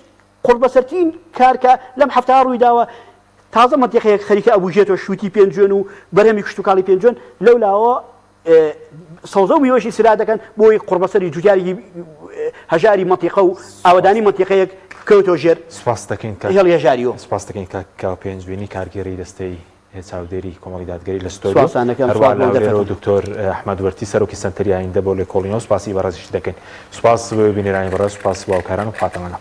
S2: قوڕبەسەرترین کار کە لەم هەفتەیە ڕوویداوە تازە مەنتیقەیەک خەریکە ئەبوژێتەوە شووتی پێنجوێن و بەرهەمی کشتوکاڵی پێنجوێن لەولاوە سەوزە و میوەشی سرا دەکەن بۆی قوڕبەسەری جوتیارێکی هەژاری مەنتیقە و ئاوەدانی مەنتیقەیەک بکەوێتەوە ژێر
S1: سپاس دەکەین کاک
S2: هێڵی هەژاریەوە.
S1: سپاس دەکەین کاک کاوە پێنجوێنی کارگێڕی دەستەی چاودێری کۆمەڵی دادگەری لە ستۆدیۆ
S2: سپاستان دەکەم
S1: هەروەها
S2: سپاس
S1: لە
S2: بۆ
S1: هەولێرەوە
S2: دەرفەتە.
S1: دکتۆر ئەحمەد وەرتی سەرۆکی سەنتەری ئایندە بۆ لێکۆڵینەوە سپاسی بەڕێزیشی دەکەین سپاس بۆ بینەرانی بەڕێز سپاس بۆ هاوکاران و خواتەمانە.